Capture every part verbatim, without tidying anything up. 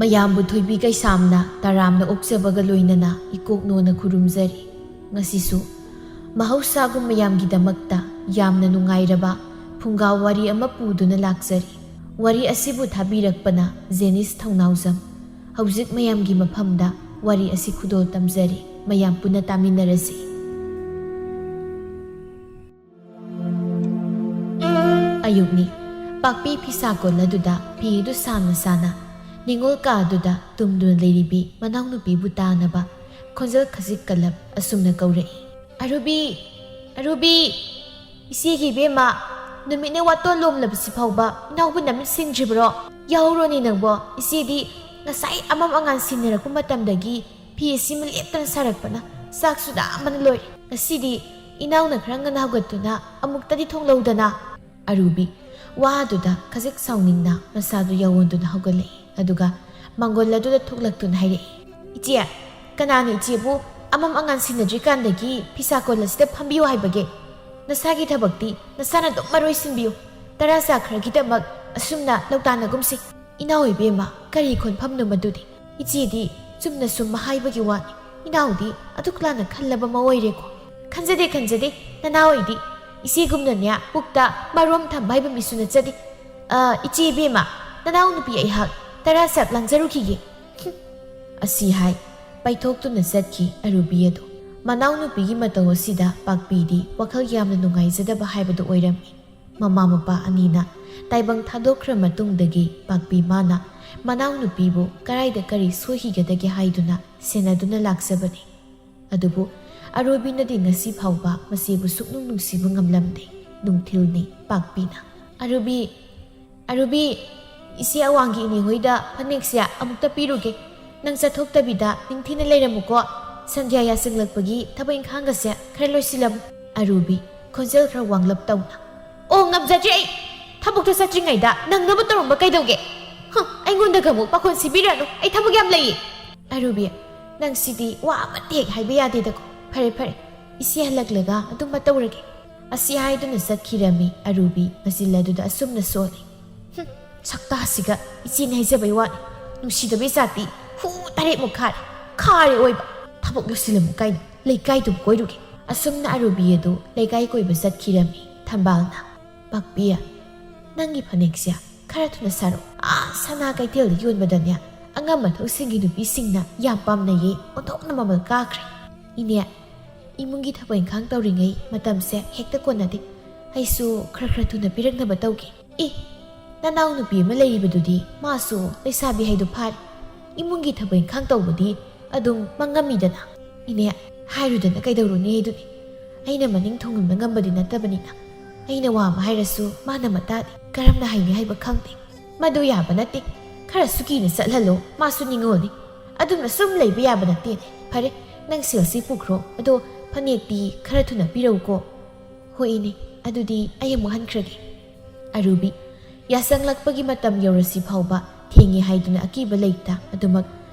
ꯃꯌꯥꯝꯕꯨ ꯊꯣꯏꯕꯤ ꯀꯩꯁꯥꯝꯅ ꯇꯔꯥꯝꯅ ꯑꯣꯛꯆꯕꯒ ꯂꯣꯏꯅꯅ ꯏꯀꯣꯛꯅꯣꯅ ꯈꯨꯔꯨꯝꯖꯔꯤ꯫ ꯉꯁꯤꯁꯨ ꯃꯍꯧꯁꯥꯒꯨꯝ ꯃꯌꯥꯝꯒꯤꯗꯃꯛꯇ ꯌꯥꯝꯅ ꯅꯨꯡꯉꯥꯏꯔꯕ ꯐꯨꯡꯒꯥ ꯋꯥꯔꯤ ꯑꯃ ꯄꯨꯗꯨꯅ ꯂꯥꯛꯆꯔꯤ꯫ ꯋꯥꯔꯤ ꯑꯁꯤꯕꯨ ꯊꯥꯕꯤꯔꯛꯄꯅ ꯖꯦꯅꯤꯁ ꯊꯧꯅꯥꯎꯖꯝ꯫ ꯍꯧꯖꯤꯛ ꯃꯌꯥꯝꯒꯤ ꯃꯐꯝꯗ ꯋꯥꯔꯤ ꯑꯁꯤ ꯈꯨꯗꯣꯜ ꯇꯝꯖꯔꯤ꯫ ꯃꯌꯥꯝ ꯄꯨꯟꯅ ꯇꯥꯃꯤꯟꯅꯔꯁꯤ꯫ ꯑꯌꯨꯛꯅꯤ꯫ ꯄꯥꯛꯄꯤ ꯐꯤꯁꯥ ꯀꯣꯜ ꯑꯗꯨꯗ ꯐꯤ ꯑꯗꯨ ꯁꯥꯅ ꯁꯥꯅ ꯅꯤꯉꯣꯜ ꯀꯥ ꯑꯗꯨꯗ ꯇꯨꯝꯗꯨꯅ ꯂꯩꯔꯤꯕꯤ ꯃꯅꯥꯎꯅꯨꯄꯤꯕꯨ ꯇꯥꯅꯕ ꯈꯣꯟꯖꯦꯜ ꯈꯖꯤꯛ ꯀꯜꯂꯞ ꯑꯁꯨꯝꯅ ꯀꯧꯔꯛꯏ, "ꯑꯔꯨꯕꯤ! ꯑꯔꯨꯕꯤ! ꯏꯆꯦꯒꯤ ꯏꯕꯦꯝꯃ, ꯅꯨꯃꯤꯠꯅ ꯋꯥꯇꯣꯟ ꯂꯣꯝꯂꯕꯁꯤ ꯐꯥꯎꯕ ꯏꯅꯥꯎꯕꯨ ꯅꯃꯤꯠ ꯁꯤꯡꯗ꯭ꯔꯤꯕ꯭ꯔꯣ? ꯌꯥꯍꯧꯔꯣꯅꯦ ꯅꯪꯕꯣ, ꯏꯆꯦꯗꯤ ꯉꯁꯥꯏ ꯑꯃꯝ ꯑꯉꯥꯟ ꯁꯤꯟꯅꯔꯛꯄ ꯃꯇꯝꯗꯒꯤ ꯐꯤ ꯑꯁꯤꯃ ꯂꯦꯞꯇꯅ ꯁꯥꯔꯛꯄꯅ ꯆꯥꯛꯁꯨ ꯂꯥꯝꯕꯅ ꯂꯣꯏꯔꯦ꯫ ꯉꯁꯤꯗꯤ ꯏꯅꯥꯎꯅ ꯈꯔ ꯉꯟꯅ ꯍꯧꯒꯠꯇꯨꯅ ꯑꯃꯨꯛꯇꯗꯤ ꯊꯣꯡꯂꯧꯗꯅ꯫" ꯑꯔꯨꯕꯤ ꯋꯥꯗꯨꯗ ꯈꯖꯤꯛ ꯁꯥꯎꯅꯤꯡꯅ ꯃꯁꯥꯗꯨ ꯌꯥꯑꯣꯟꯗꯨꯅ ꯍꯧꯒꯠꯂꯛꯏ꯫ ꯑꯗꯨꯒ ꯃꯥꯡꯒꯣꯜ ꯑꯗꯨꯗ ꯊꯣꯛꯂꯛꯇꯨꯅ ꯍꯥꯏꯔꯛꯏ, "ꯏꯆꯦ, ꯀꯅꯥꯅ ꯏꯆꯦꯕꯨ ꯑꯃꯝ ꯑꯉꯥꯟ ꯁꯤꯟꯅꯗ꯭ꯔꯤꯀꯥꯟꯗꯒꯤ ꯐꯤꯁꯥ ꯀꯣꯜ ꯑꯁꯤꯗ ꯐꯝꯕꯤꯌꯨ ꯍꯥꯏꯕꯒꯦ? ꯅꯁꯥꯒꯤ ꯊꯕꯛꯇꯤ ꯅꯁꯥꯅ ꯑꯗꯨꯝ ꯃꯔꯣꯏ ꯁꯤꯟꯕꯤꯌꯨ꯫ ꯇꯔꯥ ꯆꯥꯈ꯭ꯔꯒꯤꯗꯃꯛ ꯑꯁꯨꯝꯅ ꯂꯧꯇꯥꯟꯅꯒꯨꯝꯁꯤ꯫ ꯏꯅꯥꯎ ꯏꯕꯦꯝꯃ, ꯀꯔꯤ ꯈꯣꯟꯐꯝꯅꯣ ꯃꯗꯨꯗꯤ? ꯏꯆꯦꯗꯤ ꯆꯨꯝꯅ ꯁꯨꯝ ꯍꯥꯏꯕꯒꯤ ꯋꯥꯅꯤ꯫ ꯏꯅꯥꯎꯗꯤ ꯑꯗꯨꯛ ꯂꯥꯟꯅ ꯈꯜꯂꯕ ꯑꯃ ꯑꯣꯏꯔꯦꯀꯣ꯫" "ꯈꯟꯖꯗꯦ, ꯈꯟꯖꯗꯦ꯫ ꯅꯅꯥꯎ ꯑꯩꯗꯤ ꯏꯆꯦꯒꯨꯝꯅꯅꯦ ꯄꯨꯛꯇ ꯃꯔꯣꯝ ꯊꯝꯕ ꯍꯥꯏꯕ ꯃꯤꯁꯨ ꯅꯠꯆꯗꯦ꯫ ꯑ, ꯏꯆꯦ ꯏꯕꯦꯝꯃ, ꯅꯅꯥꯎ ꯅꯨꯄꯤ ꯑꯩꯍꯥꯛ ꯇꯔꯥ ꯆꯥꯛ ꯂꯥꯡꯖꯔꯨꯈꯤꯒꯦ꯫" ꯍꯨꯝ꯫ ꯑꯁꯤ ꯍꯥꯏ ꯄꯥꯏꯊꯣꯛꯇꯨꯅ ꯆꯠꯈꯤ ꯑꯔꯨꯕꯤ ꯑꯗꯨ꯫ ꯃꯅꯥꯎ ꯅꯨꯄꯤꯒꯤ ꯃꯇꯧ ꯑꯁꯤꯗ ꯄꯥꯛꯄꯤꯗꯤ ꯋꯥꯈꯜ ꯌꯥꯝꯅ ꯅꯨꯡꯉꯥꯏꯖꯗꯕ ꯍꯥꯏꯕꯗꯨ ꯑꯣꯏꯔꯝꯃꯤ꯫ ꯃꯃꯥ ꯃꯄꯥ ꯑꯅꯤꯅ ꯇꯥꯏꯕꯪ ꯊꯥꯗꯣꯛꯈ꯭ꯔ ꯃꯇꯨꯡꯗꯒꯤ ꯄꯥꯛꯄꯤ ꯃꯥꯅ ꯃꯅꯥꯎ ꯅꯨꯄꯤꯕꯨ ꯀꯔꯥꯏꯗ ꯀꯔꯤ ꯁꯣꯏꯈꯤꯒꯗꯒꯦ ꯍꯥꯏꯗꯨꯅ ꯁꯦꯟꯅꯗꯨꯅ ꯂꯥꯛꯆꯕꯅꯤ꯫ ꯑꯗꯨꯕꯨ ꯑꯔꯨꯕꯤꯅꯗꯤ ꯉꯁꯤ ꯐꯥꯎꯕ ꯃꯆꯦꯕꯨ ꯁꯨꯛꯅꯨꯡ ꯅꯨꯡꯁꯤꯕ ꯉꯝꯂꯝꯗꯦ꯫ ꯅꯨꯡꯊꯤꯜꯅꯤ꯫ ꯄꯥꯛꯄꯤꯅ, "ꯑꯔꯨꯕꯤ, ꯑꯔꯨꯕꯤ, ꯏꯆꯦ ꯑꯋꯥꯡꯒꯤ ꯏꯅꯦ ꯍꯣꯏꯗ ꯐꯅꯦꯛꯁꯦ ꯑꯃꯨꯛꯇ ꯄꯤꯔꯨꯒꯦ꯫ ꯅꯪ ꯆꯠꯊꯣꯛꯇꯕꯤꯗ ꯅꯤꯡꯊꯤꯅ ꯂꯩꯔꯝꯃꯨꯀꯣ꯫ ꯁꯟꯙ꯭ꯌꯥ ꯌꯥꯁꯤꯜꯂꯛꯄꯒꯤ ꯊꯕꯛ ꯏꯪꯈꯥꯡꯒꯁꯦ ꯈꯔ ꯂꯣꯏꯁꯤꯜꯂꯝꯃꯨ꯫" ꯑꯔꯨꯕꯤ ꯈꯣꯟꯖꯦꯜ ꯈꯔ ꯋꯥꯡꯂꯞ ꯇꯧꯅ, "ꯑꯣ, ꯉꯝꯖꯗ꯭ꯔꯦ ꯑꯩ꯫ ꯊꯕꯛꯇꯣ ꯆꯠꯇ꯭ꯔꯤꯉꯩꯗ ꯅꯪꯅꯕ ꯇꯧꯔꯝꯕ ꯀꯩꯗꯧꯒꯦ? ꯍꯨꯝ, ꯑꯩꯉꯣꯟꯗꯒ ꯑꯃꯨꯛ ꯄꯥꯈꯣꯟ ꯁꯤꯕꯤꯔꯅꯨ, ꯑꯩ ꯊꯕꯛ ꯌꯥꯝ ꯂꯩꯌꯦ꯫" "ꯑꯔꯨꯕꯤ, ꯅꯪ ꯁꯤꯗꯤ ꯋꯥ ꯑꯃꯠꯇ ꯍꯦꯛ ꯍꯥꯏꯕ ꯌꯥꯗꯦꯗꯀꯣ꯫ ꯐꯔꯦ, ꯐꯔꯦ, ꯏꯆꯦ ꯍꯜꯂꯛꯂꯒ ꯑꯗꯨꯝꯕ ꯇꯧꯔꯒꯦ꯫" ꯑꯁꯤ ꯍꯥꯏꯗꯨꯅ ꯆꯠꯈꯤꯔꯝꯃꯤ ꯑꯔꯨꯕꯤ ꯃꯆꯤꯜ ꯑꯗꯨꯗ ꯑꯁꯨꯝꯅ ꯁꯣꯜꯂꯤ꯫ "ꯍꯨꯝ, ꯁꯛꯇꯥꯁꯤꯒ ꯏꯆꯦꯅ ꯍꯥꯏꯖꯕꯩ ꯋꯥꯅꯤ꯫ ꯅꯨꯡꯁꯤꯗꯕꯤ ꯖꯥꯇꯤ, ꯍꯨ ꯇꯔꯦꯠꯃꯨꯛ ꯈꯥꯔꯦ꯫ ꯈꯥꯔꯦ ꯑꯣꯏꯕ꯫ ꯊꯕꯛ ꯂꯣꯏꯁꯤꯜꯂꯝꯃꯨ ꯀꯩꯅꯣ, ꯂꯩꯀꯥꯏꯗꯨꯕꯨ ꯀꯣꯏꯔꯨꯒꯦ꯫ ꯑꯁꯨꯝꯅ ꯑꯔꯨꯕꯤ ꯑꯗꯨ ꯂꯩꯀꯥꯏ ꯀꯣꯏꯕ ꯆꯠꯈꯤꯔꯝꯃꯤ꯫ ꯊꯝꯕꯥꯜꯅ, "ꯄꯥꯛꯄꯤ, ꯅꯪꯒꯤ ꯐꯅꯦꯛꯁꯦ ꯈꯔ ꯊꯨꯅ ꯁꯥꯔꯛꯑꯣ꯫ ꯑꯥ ꯁꯅꯥ ꯀꯩꯊꯦꯜꯗ ꯌꯣꯟꯕꯗꯅꯦ, ꯑꯉꯝ ꯑꯊꯧꯁꯤꯡꯒꯤ ꯅꯨꯄꯤꯁꯤꯡꯅ ꯌꯥꯝ ꯄꯥꯝꯅꯩꯌꯦ, ꯑꯣꯟꯊꯣꯛꯅ ꯃꯃꯜ ꯀꯥꯈ꯭ꯔꯦ꯫" "ꯏꯅꯦ, ꯏꯃꯨꯡꯒꯤ ꯊꯕꯛ ꯏꯪꯈꯥꯡ ꯇꯧꯔꯤꯉꯩ ꯃꯇꯝꯁꯦ ꯍꯦꯛꯇ ꯀꯣꯟꯅꯗꯦ꯫ ꯑꯩꯁꯨ ꯈꯔ ꯈꯔ ꯊꯨꯅ ꯄꯤꯔꯛꯅꯕ ꯇꯧꯒꯦ꯫" "ꯑꯦ, ꯅꯅꯥꯎ ꯅꯨꯄꯤ ꯑꯃ ꯂꯩꯔꯤꯕꯗꯨꯗꯤ, ꯃꯥꯁꯨ ꯂꯩꯁꯥꯕꯤ ꯍꯥꯏꯗꯨ ꯐꯥꯔꯦ꯫ ꯏꯃꯨꯡꯒꯤ ꯊꯕꯛ ꯏꯪꯈꯥꯡ ꯇꯧꯕꯗꯤ ꯑꯗꯨꯝ ꯃꯉꯝꯃꯤꯗꯅ꯫" "ꯏꯅꯦ, ꯍꯥꯏꯔꯨꯗꯅ ꯀꯩꯗꯧꯔꯨꯅꯤ ꯍꯥꯏꯗꯨꯅꯤ꯫ ꯑꯩꯅ ꯃꯅꯤꯡ ꯊꯨꯡꯍꯟꯕ ꯉꯝꯕꯗꯤ ꯅꯠꯇꯕꯅꯤꯅ꯫ ꯑꯩꯅ ꯋꯥ ꯑꯃ ꯍꯥꯏꯔꯁꯨ ꯃꯥꯅ ꯃꯇꯥꯗꯦ꯫ ꯀꯔꯝꯅ ꯍꯥꯏꯅꯤ ꯍꯥꯏꯕ ꯈꯪꯗꯦ꯫" "ꯃꯗꯨ ꯌꯥꯕ ꯅꯠꯇꯦ꯫ ꯈꯔꯁꯨ ꯀꯤꯅ ꯆꯠꯍꯜꯂꯣ꯫ ꯃꯥꯁꯨ ꯅꯤꯉꯣꯜꯅꯤ꯫ ꯑꯗꯨꯝꯅ ꯁꯨꯝ ꯂꯩꯕ ꯌꯥꯕ ꯅꯠꯇꯦꯅꯦ꯫ ꯐꯔꯦ, ꯅꯪ ꯁꯦꯜꯁꯤ ꯄꯨꯈ꯭ꯔꯣ꯫ ꯑꯗꯣ ꯐꯅꯦꯛꯇꯤ ꯈꯔ ꯊꯨꯅ ꯄꯤꯔꯛꯎꯀꯣ꯫" "ꯍꯣꯏ ꯏꯅꯦ, ꯑꯗꯨꯗꯤ ꯑꯩ ꯑꯃꯨꯛ ꯍꯟꯈ꯭ꯔꯒꯦ꯫" ꯑꯔꯨꯕꯤ, ꯌꯥꯆꯪꯂꯛꯄꯒꯤ ꯃꯇꯝ ꯌꯧꯔꯁꯤ ꯐꯥꯎꯕ ꯊꯦꯡꯉꯦ ꯍꯥꯏꯗꯨꯅ ꯑꯀꯤꯕ ꯂꯩꯇ ꯑꯗꯨꯃꯛ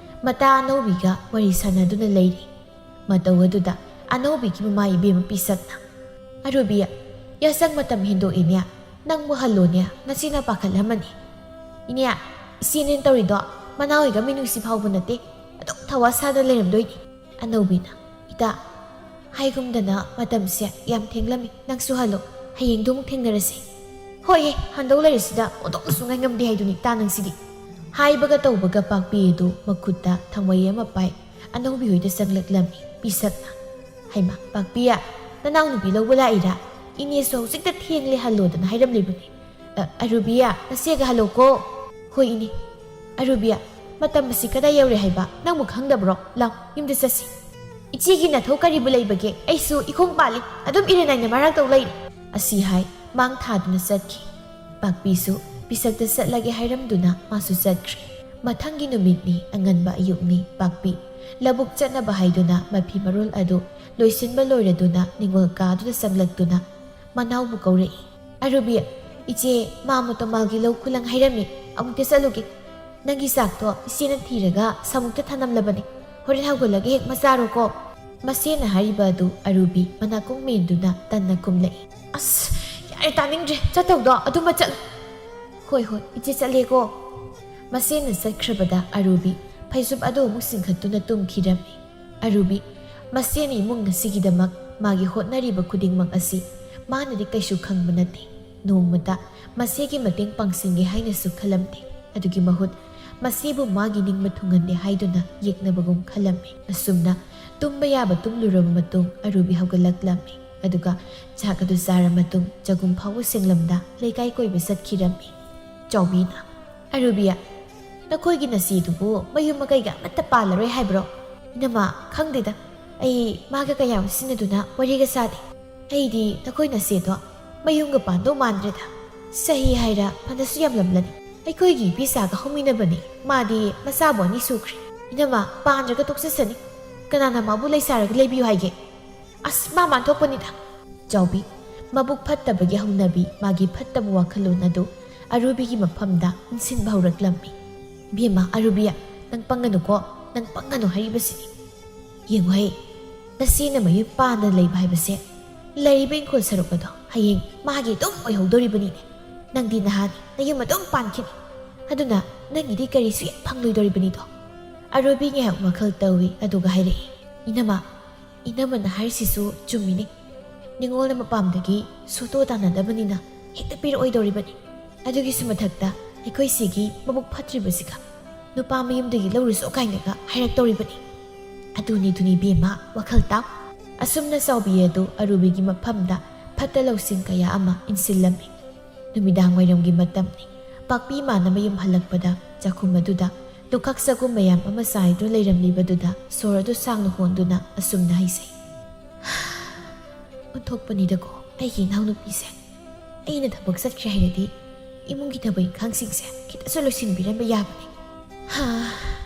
ꯃꯇꯥ ꯑꯅꯧꯕꯤꯒ ꯋꯥꯔꯤ ꯁꯥꯟꯅꯗꯨꯅ ꯂꯩꯔꯤ꯫ ꯃꯇꯧ ꯑꯗꯨꯗ ꯑꯅꯧꯕꯤꯒꯤ ꯃꯃꯥ ꯏꯕꯦꯝꯃ ꯄꯤꯁꯛꯅ, "ꯑꯔꯨꯕꯤ, ꯌꯥꯆꯪ ꯃꯇꯝ ꯍꯦꯟꯗꯣꯛꯏꯅꯦ꯫ ꯅꯪꯕꯨ ꯍꯜꯂꯣꯅꯦ, ꯅꯆꯦꯅ ꯄꯥꯈꯠꯂꯝꯃꯅꯤ꯫" "ꯏꯅꯦ, ꯏꯆꯦꯅꯦꯅ ꯇꯧꯔꯤꯗꯣ ꯃꯅꯥꯎ ꯍꯣꯏꯒ ꯃꯤꯅꯨꯡꯁꯤ ꯐꯥꯎꯕ ꯅꯠꯇꯦ꯫ ꯑꯗꯨꯝ ꯊꯋꯥ ꯁꯥꯗ ꯂꯩꯔꯝꯗꯣꯏꯅꯤ꯫" ꯑꯅꯧꯕꯤꯅ, "ꯏꯇꯥ, ꯍꯥꯏꯒꯨꯝꯗꯅ ꯃꯇꯝꯁꯦ ꯌꯥꯝ ꯊꯦꯡꯂꯝꯃꯤ꯫ ꯅꯪꯁꯨ ꯍꯜꯂꯣ꯫ ꯍꯌꯦꯡꯗꯣ ꯑꯃꯨꯛ ꯊꯦꯡꯅꯔꯁꯤ꯫" "ꯍꯣꯏꯍꯦ, ꯍꯟꯗꯧ ꯂꯩꯔꯁꯤꯗ ꯑꯣꯟꯊꯣꯛꯅꯁꯨ ꯉꯥꯏꯉꯝꯗꯦ ꯍꯥꯏꯗꯨꯅꯤ ꯏꯇꯥ ꯅꯪꯁꯤꯗꯤ꯫" ꯍꯥꯏꯕꯒ ꯇꯧꯕꯒ ꯄꯥꯛꯄꯤ ꯑꯗꯨ ꯃꯈꯨꯠꯇ ꯊꯥꯡꯃꯩ ꯑꯃ ꯄꯥꯏ ꯑꯅꯧꯕꯤ ꯍꯣꯏꯗ ꯆꯪꯂꯛꯂꯝꯃꯤ ꯄꯤꯁꯛꯅ꯫ "ꯍꯩꯃꯥ, ꯄꯥꯛꯄꯤ, ꯅꯅꯥꯎꯅꯨꯄꯤ ꯂꯧꯕ ꯂꯥꯛꯏꯔꯥ? ꯏꯅꯦꯁꯨ ꯍꯧꯖꯤꯛꯇ ꯊꯦꯡꯂꯦ ꯍꯜꯂꯣꯗꯅ ꯍꯥꯏꯔꯝꯂꯤꯕꯅꯤ꯫ ꯑ, ꯑꯔꯨꯕꯤ, ꯅꯆꯦꯒ ꯍꯜꯂꯣꯀꯣ꯫" "ꯍꯣꯏ ꯏꯅꯦ꯫" "ꯑꯔꯨꯕꯤ, ꯃꯇꯝ ꯑꯁꯤ ꯀꯗꯥꯏ ꯌꯧꯔꯦ ꯍꯥꯏꯕ? ꯅꯪꯕꯨ ꯈꯪꯗꯕ꯭ꯔꯣ? ꯂꯥꯎ, ꯌꯨꯝꯗ ꯆꯠꯁꯤ꯫ ꯏꯆꯦꯒꯤ ꯅꯊꯧ ꯀꯔꯤꯕꯨ ꯂꯩꯕꯒꯦ? ꯑꯩꯁꯨ ꯏꯈꯣꯡ ꯄꯥꯜꯂꯤ꯫ ꯑꯗꯨꯝ ꯏꯔꯦꯟ ꯅꯥꯏꯅ ꯃꯔꯥꯡ ꯇꯧ ꯂꯩꯔꯦ꯫" ꯑꯁꯤ ꯍꯥꯏ ꯃꯥꯡ ꯊꯥꯗꯨꯅ ꯆꯠꯈꯤ꯫ ꯄꯥꯛꯄꯤꯁꯨ ꯄꯤꯁꯛꯇ ꯆꯠꯂꯒꯦ ꯍꯥꯏꯔꯝꯗꯨꯅ ꯃꯥꯁꯨ ꯆꯠꯈ꯭ꯔꯦ꯫ ꯃꯊꯪꯒꯤ ꯅꯨꯃꯤꯠꯅꯤ, ꯑꯉꯟꯕ ꯑꯌꯨꯛꯅꯤ꯫ ꯄꯥꯛꯄꯤ ꯂꯧꯕꯨꯛ ꯆꯠꯅꯕ ꯍꯥꯏꯗꯨꯅ ꯃꯐꯤ ꯃꯔꯣꯜ ꯑꯗꯨ ꯂꯣꯏꯁꯤꯟꯕ ꯂꯣꯏꯔꯗꯨꯅ ꯅꯤꯡꯉꯣꯜ ꯀꯥꯗꯨꯗ ꯆꯪꯂꯛꯇꯨꯅ ꯃꯅꯥꯎꯕꯨ ꯀꯧꯔꯛꯏ꯫ "ꯑꯔꯨꯕꯤ, ꯏꯆꯦ ꯃꯥꯃ ꯇꯣꯃꯥꯜꯒꯤ ꯂꯧ ꯈꯨꯂꯪ ꯍꯥꯏꯔꯝꯃꯤ, ꯑꯃꯨꯛꯇ ꯆꯠꯂꯨꯒꯦ꯫ ꯅꯪꯒꯤ ꯆꯥꯛꯇꯣ ꯏꯆꯦꯅ ꯊꯤꯔꯒ ꯁꯥꯃꯨꯛꯇ ꯊꯅꯝꯂꯕꯅꯤ꯫ ꯍꯣꯔꯦꯟ ꯍꯧꯒꯠꯂꯒ ꯍꯦꯛ ꯃꯆꯥꯔꯣꯀꯣ꯫" ꯃꯁꯦꯅ ꯍꯥꯏꯔꯤꯕ ꯑꯗꯨ ꯑꯔꯨꯕꯤ ꯃꯅꯥꯀꯣꯡ ꯃꯦꯟꯗꯨꯅ ꯇꯟꯅ ꯈꯨꯝꯂꯛꯏ꯫ "ꯑꯁ, ꯌꯥꯔꯦ, ꯇꯥꯅꯤꯡꯗ꯭ꯔꯦ꯫ ꯆꯠꯇꯧꯗꯣ ꯑꯗꯨꯃ ꯆꯠꯂꯨ꯫" "ꯍꯣꯏ, ꯍꯣꯏ, ꯏꯆꯦ, ꯆꯠꯂꯦꯀꯣ꯫" ꯃꯁꯦꯅ ꯆꯠꯈ꯭ꯔꯕꯗ ꯑꯔꯨꯕꯤ ꯐꯩꯖꯨꯞ ꯑꯗꯨ ꯑꯃꯨꯛ ꯆꯤꯡꯈꯠꯇꯨꯅ ꯇꯨꯝꯈꯤꯔꯝꯃꯤ꯫ ꯑꯔꯨꯕꯤ ꯃꯁꯦꯅ ꯏꯃꯨꯡ ꯑꯁꯤꯒꯤꯗꯃꯛ ꯃꯥꯒꯤ ꯍꯣꯠꯅꯔꯤꯕ ꯈꯨꯗꯤꯡꯃꯛ ꯑꯁꯤ ꯃꯥꯅꯗꯤ ꯀꯩꯁꯨ ꯈꯪꯕ ꯅꯠꯇꯦ꯫ ꯅꯣꯡꯃꯇ ꯃꯁꯦꯒꯤ ꯃꯇꯦꯡ ꯄꯥꯡꯁꯤꯟꯒꯦ ꯍꯥꯏꯅꯁꯨ ꯈꯜꯂꯝꯗꯦ꯫ ꯑꯗꯨꯒꯤ ꯃꯍꯨꯠ ꯃꯁꯤꯕꯨ ꯃꯥꯒꯤ ꯅꯤꯡꯕ ꯊꯨꯡꯍꯟꯗꯦ ꯍꯥꯏꯗꯨꯅ ꯌꯦꯛꯅꯕꯒꯨꯝ ꯈꯜꯂꯝꯃꯤ꯫ ꯑꯁꯨꯝꯅ ꯇꯨꯝꯕ ꯌꯥꯕ ꯇꯨꯝꯂꯨꯔꯕ ꯃꯇꯨꯡ ꯑꯔꯨꯕꯤ ꯍꯧꯒꯠꯂꯛꯂꯝꯃꯤ꯫ ꯑꯗꯨꯒ ꯆꯥꯛ ꯑꯗꯨ ꯆꯥꯔ ꯃꯇꯨꯡ ꯆꯒꯨꯝ ꯐꯥꯎꯕ ꯁꯦꯡꯂꯝꯗ ꯂꯩꯀꯥꯏ ꯀꯣꯏꯕ ꯆꯠꯈꯤꯔꯝꯃꯤ꯫ ꯆꯥꯎꯕꯤꯅ, "ꯑꯔꯨꯕꯤ, ꯅꯈꯣꯏꯒꯤ ꯅꯆꯦꯗꯨꯕꯨ ꯃꯌꯨꯝ ꯃꯀꯩꯒ ꯑꯃꯠꯇ ꯄꯥꯜꯂꯔꯣꯏ ꯍꯥꯏꯕ꯭ꯔꯣ?" "ꯏꯅꯝꯃ, ꯈꯪꯗꯦꯗ꯫ ꯑꯩ ꯃꯥꯒ ꯀꯌꯥ ꯎꯠꯁꯤꯟꯅꯗꯨꯅ ꯋꯥꯔꯤꯒ ꯁꯥꯗꯦ꯫ ꯑꯩꯗꯤ ꯅꯈꯣꯏ ꯅꯆꯦꯗꯣ ꯃꯌꯨꯝꯒ ꯄꯥꯟꯗꯧ ꯃꯥꯟꯗ꯭ꯔꯦꯗ꯫ ꯆꯍꯤ ꯍꯥꯏꯔ ꯐꯅꯁꯨ ꯌꯥꯝꯂꯝꯂꯅꯤ꯫ ꯑꯩꯈꯣꯏꯒꯤ ꯏꯄꯤꯆꯥꯒ ꯍꯧꯃꯤꯟꯅꯕꯅꯤ꯫ ꯃꯥꯗꯤ ꯃꯆꯥꯕꯨ ꯑꯅꯤ ꯁꯨꯈ꯭ꯔꯦ꯫ ꯏꯅꯝꯃ, ꯄꯥꯟꯗ꯭ꯔꯒ ꯇꯣꯛꯆꯁꯅꯤ꯫ ꯀꯅꯥꯅ ꯃꯥꯕꯨ ꯂꯩꯁꯥꯔꯒ ꯂꯩꯕꯤꯌꯨ ꯍꯥꯏꯒꯦ? ꯑꯁ, ꯃꯥ ꯃꯥꯟꯊꯣꯛꯄꯅꯤꯗ꯫" ꯆꯥꯎꯕꯤ, ꯃꯕꯨꯛ ꯐꯠꯇꯕꯒꯤ ꯍꯧꯅꯕꯤ, ꯃꯥꯒꯤ ꯐꯠꯇꯕ ꯋꯥꯈꯜꯂꯣꯟ ꯑꯗꯨ ꯑꯔꯨꯕꯤꯒꯤ ꯃꯐꯝꯗ ꯏꯟꯁꯤꯟꯕ ꯍꯧꯔꯛꯂꯝꯃꯤ꯫ "ꯏꯕꯦꯝꯃ ꯑꯔꯨꯕꯤ, ꯅꯪ ꯄꯪꯒꯅꯨꯀꯣ, ꯅꯪ ꯄꯪꯒꯅꯨ ꯍꯥꯏꯔꯤꯕꯁꯤꯅꯤ꯫ ꯌꯦꯡꯉꯨꯍꯦ, ꯅꯆꯦꯅ ꯃꯌꯨꯝ ꯄꯥꯟꯗꯅ ꯂꯩꯕ ꯍꯥꯏꯕꯁꯦ, ꯂꯩꯔꯤꯕ ꯏꯪꯈꯣꯜ ꯁꯔꯨꯛ ꯑꯗꯣ ꯍꯌꯦꯡ ꯃꯥꯒꯤ ꯑꯗꯨꯝ ꯑꯣꯏꯍꯧꯗꯣꯔꯤꯕꯅꯤꯅꯦ꯫ ꯅꯪꯗꯤ ꯅꯍꯥꯅꯤ, ꯅꯌꯨꯝ ꯑꯗꯨꯝ ꯄꯥꯟꯈꯤꯅꯤ꯫ ꯑꯗꯨꯅ ꯅꯪꯒꯤꯗꯤ ꯀꯔꯤꯁꯨ ꯍꯦꯛ ꯐꯪꯂꯣꯏꯗꯧꯔꯤꯕꯅꯤꯗꯣ꯫" ꯑꯔꯨꯕꯤ ꯉꯥꯏꯍꯥꯛ ꯋꯥꯈꯜ ꯇꯧꯏ, ꯑꯗꯨꯒ ꯍꯥꯏꯔꯛꯏ, "ꯏꯅꯝꯃ, ꯏꯅꯝꯃꯅ ꯍꯥꯏꯔꯤꯁꯤꯁꯨ ꯆꯨꯝꯃꯤꯅꯦ꯫ ꯅꯤꯉꯣꯜ ꯑꯃ ꯄꯥꯝꯗꯒꯤ ꯁꯣꯇꯣ ꯇꯥꯟꯅꯗꯕꯅꯤꯅ ꯍꯦꯛꯇ ꯄꯤꯔꯛꯑꯣꯏꯗꯧꯔꯤꯕꯅꯤ꯫ ꯑꯗꯨꯒꯤꯁꯨ ꯃꯊꯛꯇ ꯑꯩꯈꯣꯏ ꯁꯤꯒꯤ ꯃꯕꯨꯛ ꯐꯠꯇ꯭ꯔꯤꯕꯁꯤꯒ ꯅꯨꯄꯥ ꯃꯌꯨꯝꯗꯒꯤ ꯂꯧꯔꯨꯁꯣ ꯀꯥꯏꯅꯒ ꯍꯥꯏꯔꯛꯇꯧꯔꯤꯕꯅꯤ꯫ ꯑꯗꯨꯅꯤ, ꯑꯗꯨꯅꯤ ꯏꯕꯦꯝꯃ, ꯋꯥꯈꯜ ꯇꯥꯎ꯫" ꯑꯁꯨꯝꯅ ꯆꯥꯎꯕꯤ ꯑꯗꯨ ꯑꯔꯨꯕꯤꯒꯤ ꯃꯐꯝꯗ ꯐꯠꯇ ꯂꯧꯁꯤꯡ ꯀꯌꯥ ꯑꯃ ꯏꯟꯁꯤꯜꯂꯝꯃꯤ꯫ ꯅꯨꯃꯤꯗꯥꯡ ꯋꯥꯏꯔꯝꯒꯤ ꯃꯇꯝꯅꯤ꯫ ꯄꯥꯛꯄꯤ ꯃꯥꯅ ꯃꯌꯨꯝ ꯍꯜꯂꯛꯄꯗ ꯆꯥꯛꯈꯨꯝ ꯑꯗꯨꯗ ꯂꯨꯈꯥꯛ ꯆꯒꯨꯝ ꯃꯌꯥꯝ ꯑꯃ ꯆꯥꯏꯗꯨꯅ ꯂꯩꯔꯝꯂꯤꯕꯗꯨꯗ ꯁꯣꯔ ꯑꯗꯨ ꯁꯥꯡꯅ ꯍꯣꯟꯗꯨꯅ ꯑꯁꯨꯝꯅ ꯍꯥꯏꯖꯩ, "ꯑꯣꯟꯊꯣꯛꯄꯅꯤꯗꯀꯣ ꯑꯩꯒꯤ ꯏꯅꯥꯎꯅꯨꯄꯤꯁꯦ꯫ ꯑꯩꯅ ꯊꯕꯛ ꯆꯠꯈ꯭ꯔꯦ ꯍꯥꯏꯔꯗꯤ ꯏꯃꯨꯡꯒꯤ ꯊꯕꯛ ꯏꯪꯈꯥꯡꯁꯤꯡꯁꯦ ꯈꯤꯇꯁꯨ ꯂꯣꯏꯁꯤꯟꯕꯤꯔꯝꯕ ꯌꯥꯕꯅꯤ꯫ ꯍꯥ,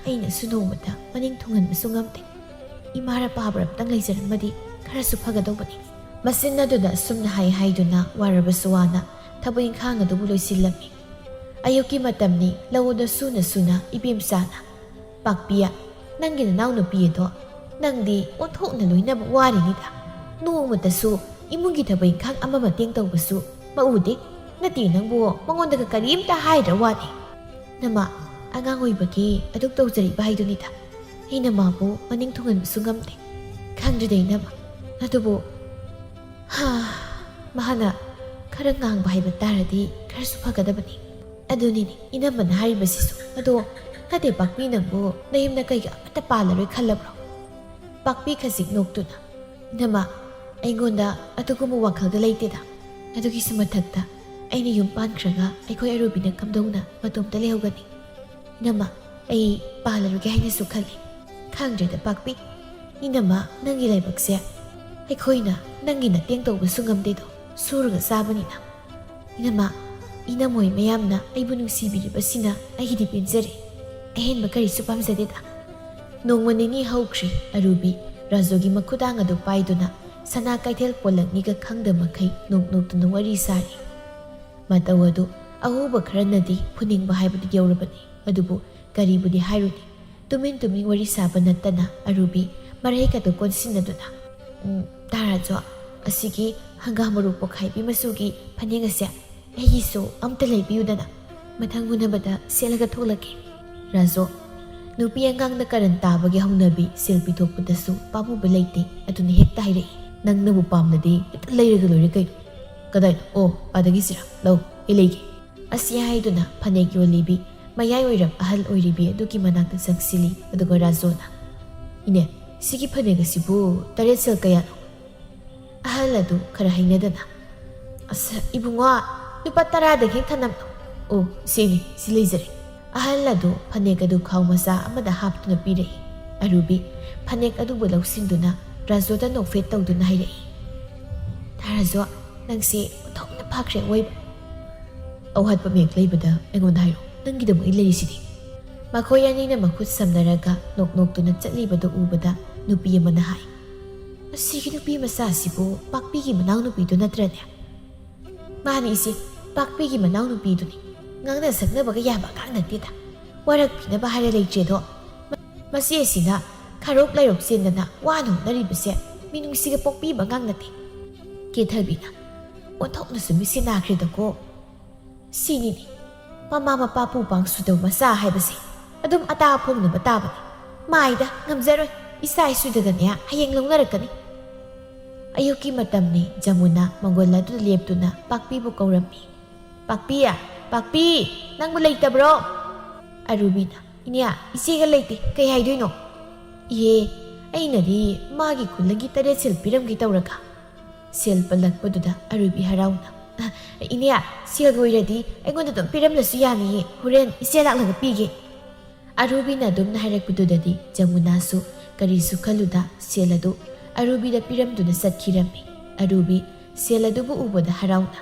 ꯑꯩꯅꯁꯨ ꯅꯣꯡꯃꯇ ꯃꯅꯤꯡ ꯊꯨꯡꯍꯟꯕꯁꯨ ꯉꯝꯗꯦ꯫ ꯏꯃꯥꯔ ꯄꯥꯕ꯭ꯔ ꯑꯝꯇꯪ ꯂꯩꯖꯔꯝꯃꯗꯤ ꯈꯔꯁꯨ ꯐꯒꯗꯧꯕꯅꯤ꯫" ꯃꯆꯤꯟ ꯑꯗꯨꯗ ꯑꯁꯨꯝꯅ ꯍꯥꯏ ꯍꯥꯏꯗꯨꯅ ꯋꯥꯔꯕꯁꯨ ꯋꯥꯅ ꯊꯕꯛ ꯏꯪꯈꯥꯡ ꯑꯗꯨꯕꯨ ꯂꯣꯏꯁꯤꯜꯂꯝꯃꯤ꯫ ꯑꯌꯨꯛꯀꯤ ꯃꯇꯝꯅꯤ꯫ ꯂꯧꯗ ꯁꯨꯅ ꯁꯨꯅ ꯏꯕꯦꯝꯆꯥꯅ, "ꯄꯥꯛꯄꯤꯌꯥ, ꯅꯪꯒꯤ ꯅꯅꯥꯎ ꯅꯨꯄꯤ ꯑꯗꯣ ꯅꯪꯗꯤ ꯑꯣꯟꯊꯣꯛꯅ ꯂꯣꯏꯅꯕ ꯋꯥꯔꯤꯅꯤꯗ꯫ ꯅꯣꯡꯃꯇꯁꯨ ꯏꯃꯨꯡꯒꯤ ꯊꯕꯛ ꯏꯪꯈꯥꯡ ꯑꯃ ꯃꯇꯦꯡ ꯇꯧꯕꯁꯨ ꯃꯎꯗꯦ꯫ ꯅꯠꯇꯦ, ꯅꯪꯕꯨ ꯃꯉꯣꯟꯗꯒ ꯀꯔꯤꯝꯇ ꯍꯥꯏꯗ꯭ꯔ ꯋꯥꯅꯤ꯫" "ꯅꯃ, ꯑꯉꯥꯡ ꯑꯣꯏꯕꯒꯤ ꯑꯗꯨꯛ ꯇꯧꯖꯔꯤꯕ ꯍꯥꯏꯗꯨꯅꯤꯗ꯫ ꯑꯩꯅ ꯃꯥꯕꯨ ꯃꯅꯤꯡ ꯊꯨꯡꯍꯟꯕꯁꯨ ꯉꯝꯗꯦ꯫ ꯈꯪꯗ꯭ꯔꯤꯗ ꯏꯅꯝꯃ꯫ ꯑꯗꯨꯕꯨ, ꯍꯥ, ꯃꯍꯥꯛꯅ ꯈꯔ ꯉꯥꯡꯕ ꯍꯥꯏꯕ ꯇꯥꯔꯗꯤ ꯈꯔꯁꯨ ꯐꯒꯗꯕꯅꯤ꯫ ꯑꯗꯨꯅꯤꯅꯦ ꯏꯅꯝꯃꯅ ꯍꯥꯏꯔꯤꯕꯁꯤꯁꯨ꯫ ꯑꯗꯣ ꯅꯠꯇꯦ ꯄꯥꯛꯄꯤ, ꯅꯪꯕꯨ ꯅꯌꯨꯝꯗ ꯀꯩꯒꯤ ꯑꯃꯠꯇ ꯄꯥꯜꯂꯔꯣꯏ ꯈꯜꯂꯕ꯭ꯔꯣ? ꯄꯥꯛꯄꯤ ꯈꯖꯤꯛ ꯅꯣꯛꯇꯨꯅ, ꯏꯅꯝꯃ, ꯑꯩꯉꯣꯟꯗ ꯑꯗꯨꯒꯨꯝꯕ ꯋꯥꯈꯜꯒ ꯂꯩꯇꯦꯗ꯫ ꯑꯗꯨꯒꯤꯁꯨ ꯃꯊꯛꯇ ꯑꯩꯅ ꯌꯨꯝ ꯄꯥꯟꯈ꯭ꯔꯒ ꯑꯩꯈꯣꯏ ꯑꯔꯨꯕꯤꯅ ꯀꯝꯗꯧꯅ ꯃꯇꯣꯝꯇ ꯂꯩꯍꯧꯒꯅꯤ? ꯏꯅꯝꯃ, ꯑꯩ ꯄꯥꯜꯂꯔꯣꯏꯒꯦ ꯍꯥꯏꯅꯁꯨ ꯈꯜꯂꯤ꯫ ꯈꯪꯗ꯭ꯔꯦꯗ ꯄꯥꯛꯄꯤ, ꯏꯅꯝꯃ, ꯅꯪꯒꯤ ꯂꯥꯏꯕꯛꯁꯦ ꯑꯩꯈꯣꯏꯅ ꯅꯪꯒꯤ ꯃꯇꯦꯡ ꯇꯧꯕꯁꯨ ꯉꯝꯗꯦꯗꯣ, ꯁꯨꯔꯒ ꯆꯥꯕꯅꯤꯅ꯫ ꯏꯅꯝꯃ, ꯏꯅꯝꯃꯣꯏ ꯃꯌꯥꯝꯅ ꯑꯩꯕꯨ ꯅꯨꯡꯁꯤꯕꯤꯔꯤꯕꯁꯤꯅ ꯑꯩꯒꯤꯗꯤ ꯄꯦꯟꯖꯔꯦ꯫ ꯑꯍꯦꯟꯕ ꯀꯔꯤꯁꯨ ꯄꯥꯝꯖꯗꯦꯗ꯫ ꯅꯣꯡꯃ ꯅꯤꯅꯤ ꯍꯧꯈ꯭ꯔꯦ꯫ ꯑꯔꯨꯕꯤ ꯔꯥꯖꯨꯒꯤ ꯃꯈꯨꯗꯥꯡ ꯑꯗꯨ ꯄꯥꯏꯗꯨꯅ ꯁꯅꯥ ꯀꯩꯊꯦꯜ ꯄꯣꯂꯛꯅꯤꯒ ꯈꯪꯗ ꯃꯈꯩ ꯅꯣꯛ ꯅꯣꯛꯇꯨꯅ ꯋꯥꯔꯤ ꯁꯥꯔꯤ꯫ ꯃꯇꯧ ꯑꯗꯨ ꯑꯎꯕ ꯈꯔꯅꯗꯤ ꯐꯨꯅꯤꯡꯕ ꯍꯥꯏꯕꯗꯨ ꯌꯧꯔꯕꯅꯤ꯫ ꯑꯗꯨꯕꯨ ꯀꯔꯤꯕꯨꯗꯤ ꯍꯥꯏꯔꯨꯅꯤ? ꯇꯨꯃꯤꯟ ꯇꯨꯃꯤꯟ ꯋꯥꯔꯤ ꯁꯥꯕ ꯅꯠꯇꯅ ꯑꯔꯨꯕꯤ ꯃꯔꯩꯀꯗꯨ ꯀꯣꯟꯁꯤꯟꯅꯗꯨꯅ, "ꯎꯝ, ꯇꯥꯔꯥꯖꯣ, ꯑꯁꯤꯒꯤ ꯍꯪꯒꯥꯝ ꯃꯔꯨ ꯄꯣꯛꯈꯥꯏꯕꯤ ꯃꯆꯨꯒꯤ ꯐꯅꯦꯛ ꯑꯁꯦ ꯑꯩꯒꯤꯁꯨ ꯑꯝꯇ ꯂꯩꯕꯤꯌꯨꯗꯅ꯫ ꯃꯊꯪ ꯎꯅꯕꯗ ꯁꯦꯠꯂꯒ ꯊꯣꯛꯂꯛꯀꯦ꯫" ꯔꯥꯖꯣ, ꯅꯨꯄꯤ ꯑꯉꯥꯡꯅ ꯀꯔꯟ ꯇꯥꯕꯒꯤ ꯍꯧꯅꯕꯤ ꯁꯦꯜ ꯄꯤꯊꯣꯛꯄꯗꯁꯨ ꯄꯥꯝꯃꯨꯕ ꯂꯩꯇꯦ꯫ ꯑꯗꯨꯅ ꯍꯦꯛꯇ ꯍꯥꯏꯔꯛꯏ, "ꯅꯪꯅꯕꯨ ꯄꯥꯝꯂꯗꯤ ꯍꯦꯛꯇ ꯂꯩꯔꯒ ꯂꯣꯏꯔꯦ ꯀꯩꯅꯣ꯫ ꯀꯗꯥꯏꯗ? ꯑꯣ, ꯑꯗꯒꯤꯁꯤꯔꯥ? ꯂꯧ, ꯑꯩ ꯂꯩꯒꯦ꯫" ꯑꯁꯤ ꯍꯥꯏꯗꯨꯅ ꯐꯅꯦꯛ ꯌꯣꯜꯂꯤꯕꯤ ꯃꯌꯥꯏ ꯑꯣꯏꯔꯞ ꯑꯍꯜ ꯑꯣꯏꯔꯤꯕꯤ ꯑꯗꯨꯒꯤ ꯃꯅꯥꯛꯇ ꯆꯪꯁꯤꯜꯂꯤ꯫ ꯑꯗꯨꯒ ꯔꯥꯖꯣꯅ, "ꯏꯅꯦ, ꯁꯤꯒꯤ ꯐꯅꯦꯛ ꯑꯁꯤꯕꯨ ꯇꯔꯦꯠ ꯁꯦꯜ ꯀꯌꯥꯅꯣ?" ꯑꯍꯜ ꯑꯗꯨ ꯈꯔ ꯍꯩꯅꯗꯅ, "ꯑꯁ, ꯏꯕꯨꯡꯉꯣ, ꯂꯨꯄꯥ ꯇꯔꯥꯗꯒꯤ ꯍꯦꯛ ꯊꯅꯝ꯫" "ꯑꯣ, ꯁꯤꯅꯤ, ꯁꯤ ꯂꯩꯖꯔꯦ꯫" ꯑꯍꯜ ꯑꯗꯨ ꯐꯅꯦꯛ ꯑꯗꯨ ꯈꯥꯎ ꯃꯆꯥ ꯑꯃꯗ ꯍꯥꯞꯇꯨꯅ ꯄꯤꯔꯛꯏ꯫ ꯑꯔꯨꯕꯤ ꯐꯅꯦꯛ ꯑꯗꯨꯕꯨ ꯂꯧꯁꯤꯟꯗꯨꯅ ꯔꯥꯖꯣꯗ ꯅꯣꯛꯐꯦꯠ ꯇꯧꯗꯨꯅ ꯍꯥꯏꯔꯛꯏ, "ꯇꯥꯔꯥꯖꯣ, ꯅꯪꯁꯦ ꯑꯣꯟꯊꯣꯛꯅ ꯐꯈ꯭ꯔꯦ ꯑꯋꯣꯏꯕ꯫ ꯑꯋꯥꯠꯄ ꯃꯌꯦꯛ ꯂꯩꯕꯗ ꯑꯩꯉꯣꯟꯗ ꯍꯥꯏꯔꯣ, ꯅꯪꯒꯤꯗꯃꯛ ꯑꯩ ꯂꯩꯔꯤꯁꯤꯗꯤ꯫" ꯃꯈꯣꯏ ꯑꯅꯤꯅ ꯃꯈꯨꯠ ꯁꯝꯅꯔꯒ ꯅꯣꯛ ꯅꯣꯛꯇꯨꯅ ꯆꯠꯂꯤꯕꯗꯨ ꯎꯕꯗ ꯅꯨꯄꯤ ꯑꯃꯅ ꯍꯥꯏ, "ꯑꯁꯤꯒꯤ ꯅꯨꯄꯤ ꯃꯆꯥꯁꯤꯕꯨ ꯄꯥꯛꯄꯤꯒꯤ ꯃꯅꯥꯎꯅꯨꯄꯤꯗꯨ ꯅꯠꯇ꯭ꯔꯅꯦ? ꯃꯥꯅꯤ ꯏꯆꯦ, ꯄꯥꯛꯄꯤꯒꯤ ꯃꯅꯥꯎꯅꯨꯄꯤꯗꯨꯅꯤ꯫ ꯉꯥꯡꯅ ꯁꯛꯅꯕꯒ ꯌꯥꯕ ꯑꯉꯥꯡ ꯅꯠꯇꯦꯗ꯫ ꯋꯥꯔꯛꯄꯤꯅꯕ ꯍꯥꯏꯔ ꯂꯩꯇ꯭ꯔꯦꯗꯣ꯫ ꯃ-, ꯃꯆꯦ ꯑꯁꯤꯅ ꯈꯥꯔꯣꯛ ꯂꯥꯏꯔꯣꯛ ꯆꯦꯟꯗꯅ ꯋꯥꯅ ꯍꯣꯠꯅꯔꯤꯕꯁꯦ ꯃꯤꯅꯨꯡꯁꯤꯒ ꯄꯣꯛꯄꯤꯕ ꯑꯉꯥꯡ ꯅꯠꯇꯦ꯫" ꯀꯦꯊꯕꯤꯅ, "ꯑꯣꯟꯊꯣꯛꯅꯁꯨ ꯃꯤꯠꯁꯦ ꯅꯥꯈ꯭ꯔꯦꯗꯀꯣ꯫ ꯁꯤꯅꯤꯅꯦ, ꯃꯃꯥ ꯃꯄꯥ ꯄꯨ ꯄꯥꯡ ꯁꯨꯗꯕ ꯃꯆꯥ ꯍꯥꯏꯕꯁꯦ ꯑꯗꯨꯝ ꯑꯇꯥ ꯐꯣꯡꯅꯕ ꯇꯥꯕꯅꯤ꯫ ꯃꯥꯏꯗ ꯉꯝꯖꯔꯣꯏ, ꯏꯆꯥ ꯏꯁꯨꯗꯒꯅꯦ ꯍꯌꯦꯡ ꯂꯧꯅꯔꯛꯀꯅꯤ꯫ ꯑꯌꯨꯛꯀꯤ ꯃꯇꯝꯅꯤ꯫ ꯖꯃꯨꯅꯥ ꯃꯪꯒꯣꯜ ꯑꯗꯨꯗ ꯂꯦꯞꯇꯨꯅ ꯄꯥꯛꯄꯤꯕꯨ ꯀꯧꯔꯝꯃꯤ꯫ "ꯄꯥꯛꯄꯤ, ꯄꯥꯛꯄꯤ, ꯅꯪꯕꯨ ꯂꯩꯇꯕ꯭ꯔꯣ?" ꯑꯔꯨꯕꯤꯅ, "ꯏꯅꯦ, ꯏꯆꯦꯒ ꯂꯩꯇꯦ, ꯀꯩ ꯍꯥꯏꯗꯣꯏꯅꯣ?" "ꯏꯍꯦ, ꯑꯩꯅꯗꯤ ꯃꯥꯒꯤ ꯈꯨꯜꯂꯒꯤ ꯇꯔꯦꯠ ꯁꯦꯜ ꯄꯤꯔꯝꯒꯦ ꯇꯧꯔꯒ꯫" ꯁꯦꯜ ꯄꯜꯂꯛꯄꯗꯨꯗ ꯑꯔꯨꯕꯤ ꯍꯔꯥꯎꯅ, "ꯏꯅꯦ, ꯁꯦꯜꯒ ꯑꯣꯏꯔꯗꯤ ꯑꯩꯉꯣꯟꯗ ꯑꯗꯨꯝ ꯄꯤꯔꯝꯂꯁꯨ ꯌꯥꯅꯤꯌꯦ, ꯍꯣꯔꯦꯟ ꯏꯆꯦ ꯂꯥꯛꯂꯒ ꯄꯤꯒꯦ꯫" ꯑꯔꯨꯕꯤꯅ ꯑꯗꯨꯝꯅ ꯍꯥꯏꯔꯛꯄꯗꯨꯗꯗꯤ ꯖꯃꯨꯅꯥꯁꯨ ꯀꯔꯤꯁꯨ ꯈꯜꯂꯨꯗ ꯁꯦꯜ ꯑꯗꯨ ꯑꯔꯨꯕꯤꯗ ꯄꯤꯔꯝꯗꯨꯅ ꯆꯠꯈꯤꯔꯝꯃꯤ꯫ ꯑꯔꯨꯕꯤ ꯁꯦꯜ ꯑꯗꯨꯕꯨ ꯎꯕꯗ ꯍꯔꯥꯎꯅ,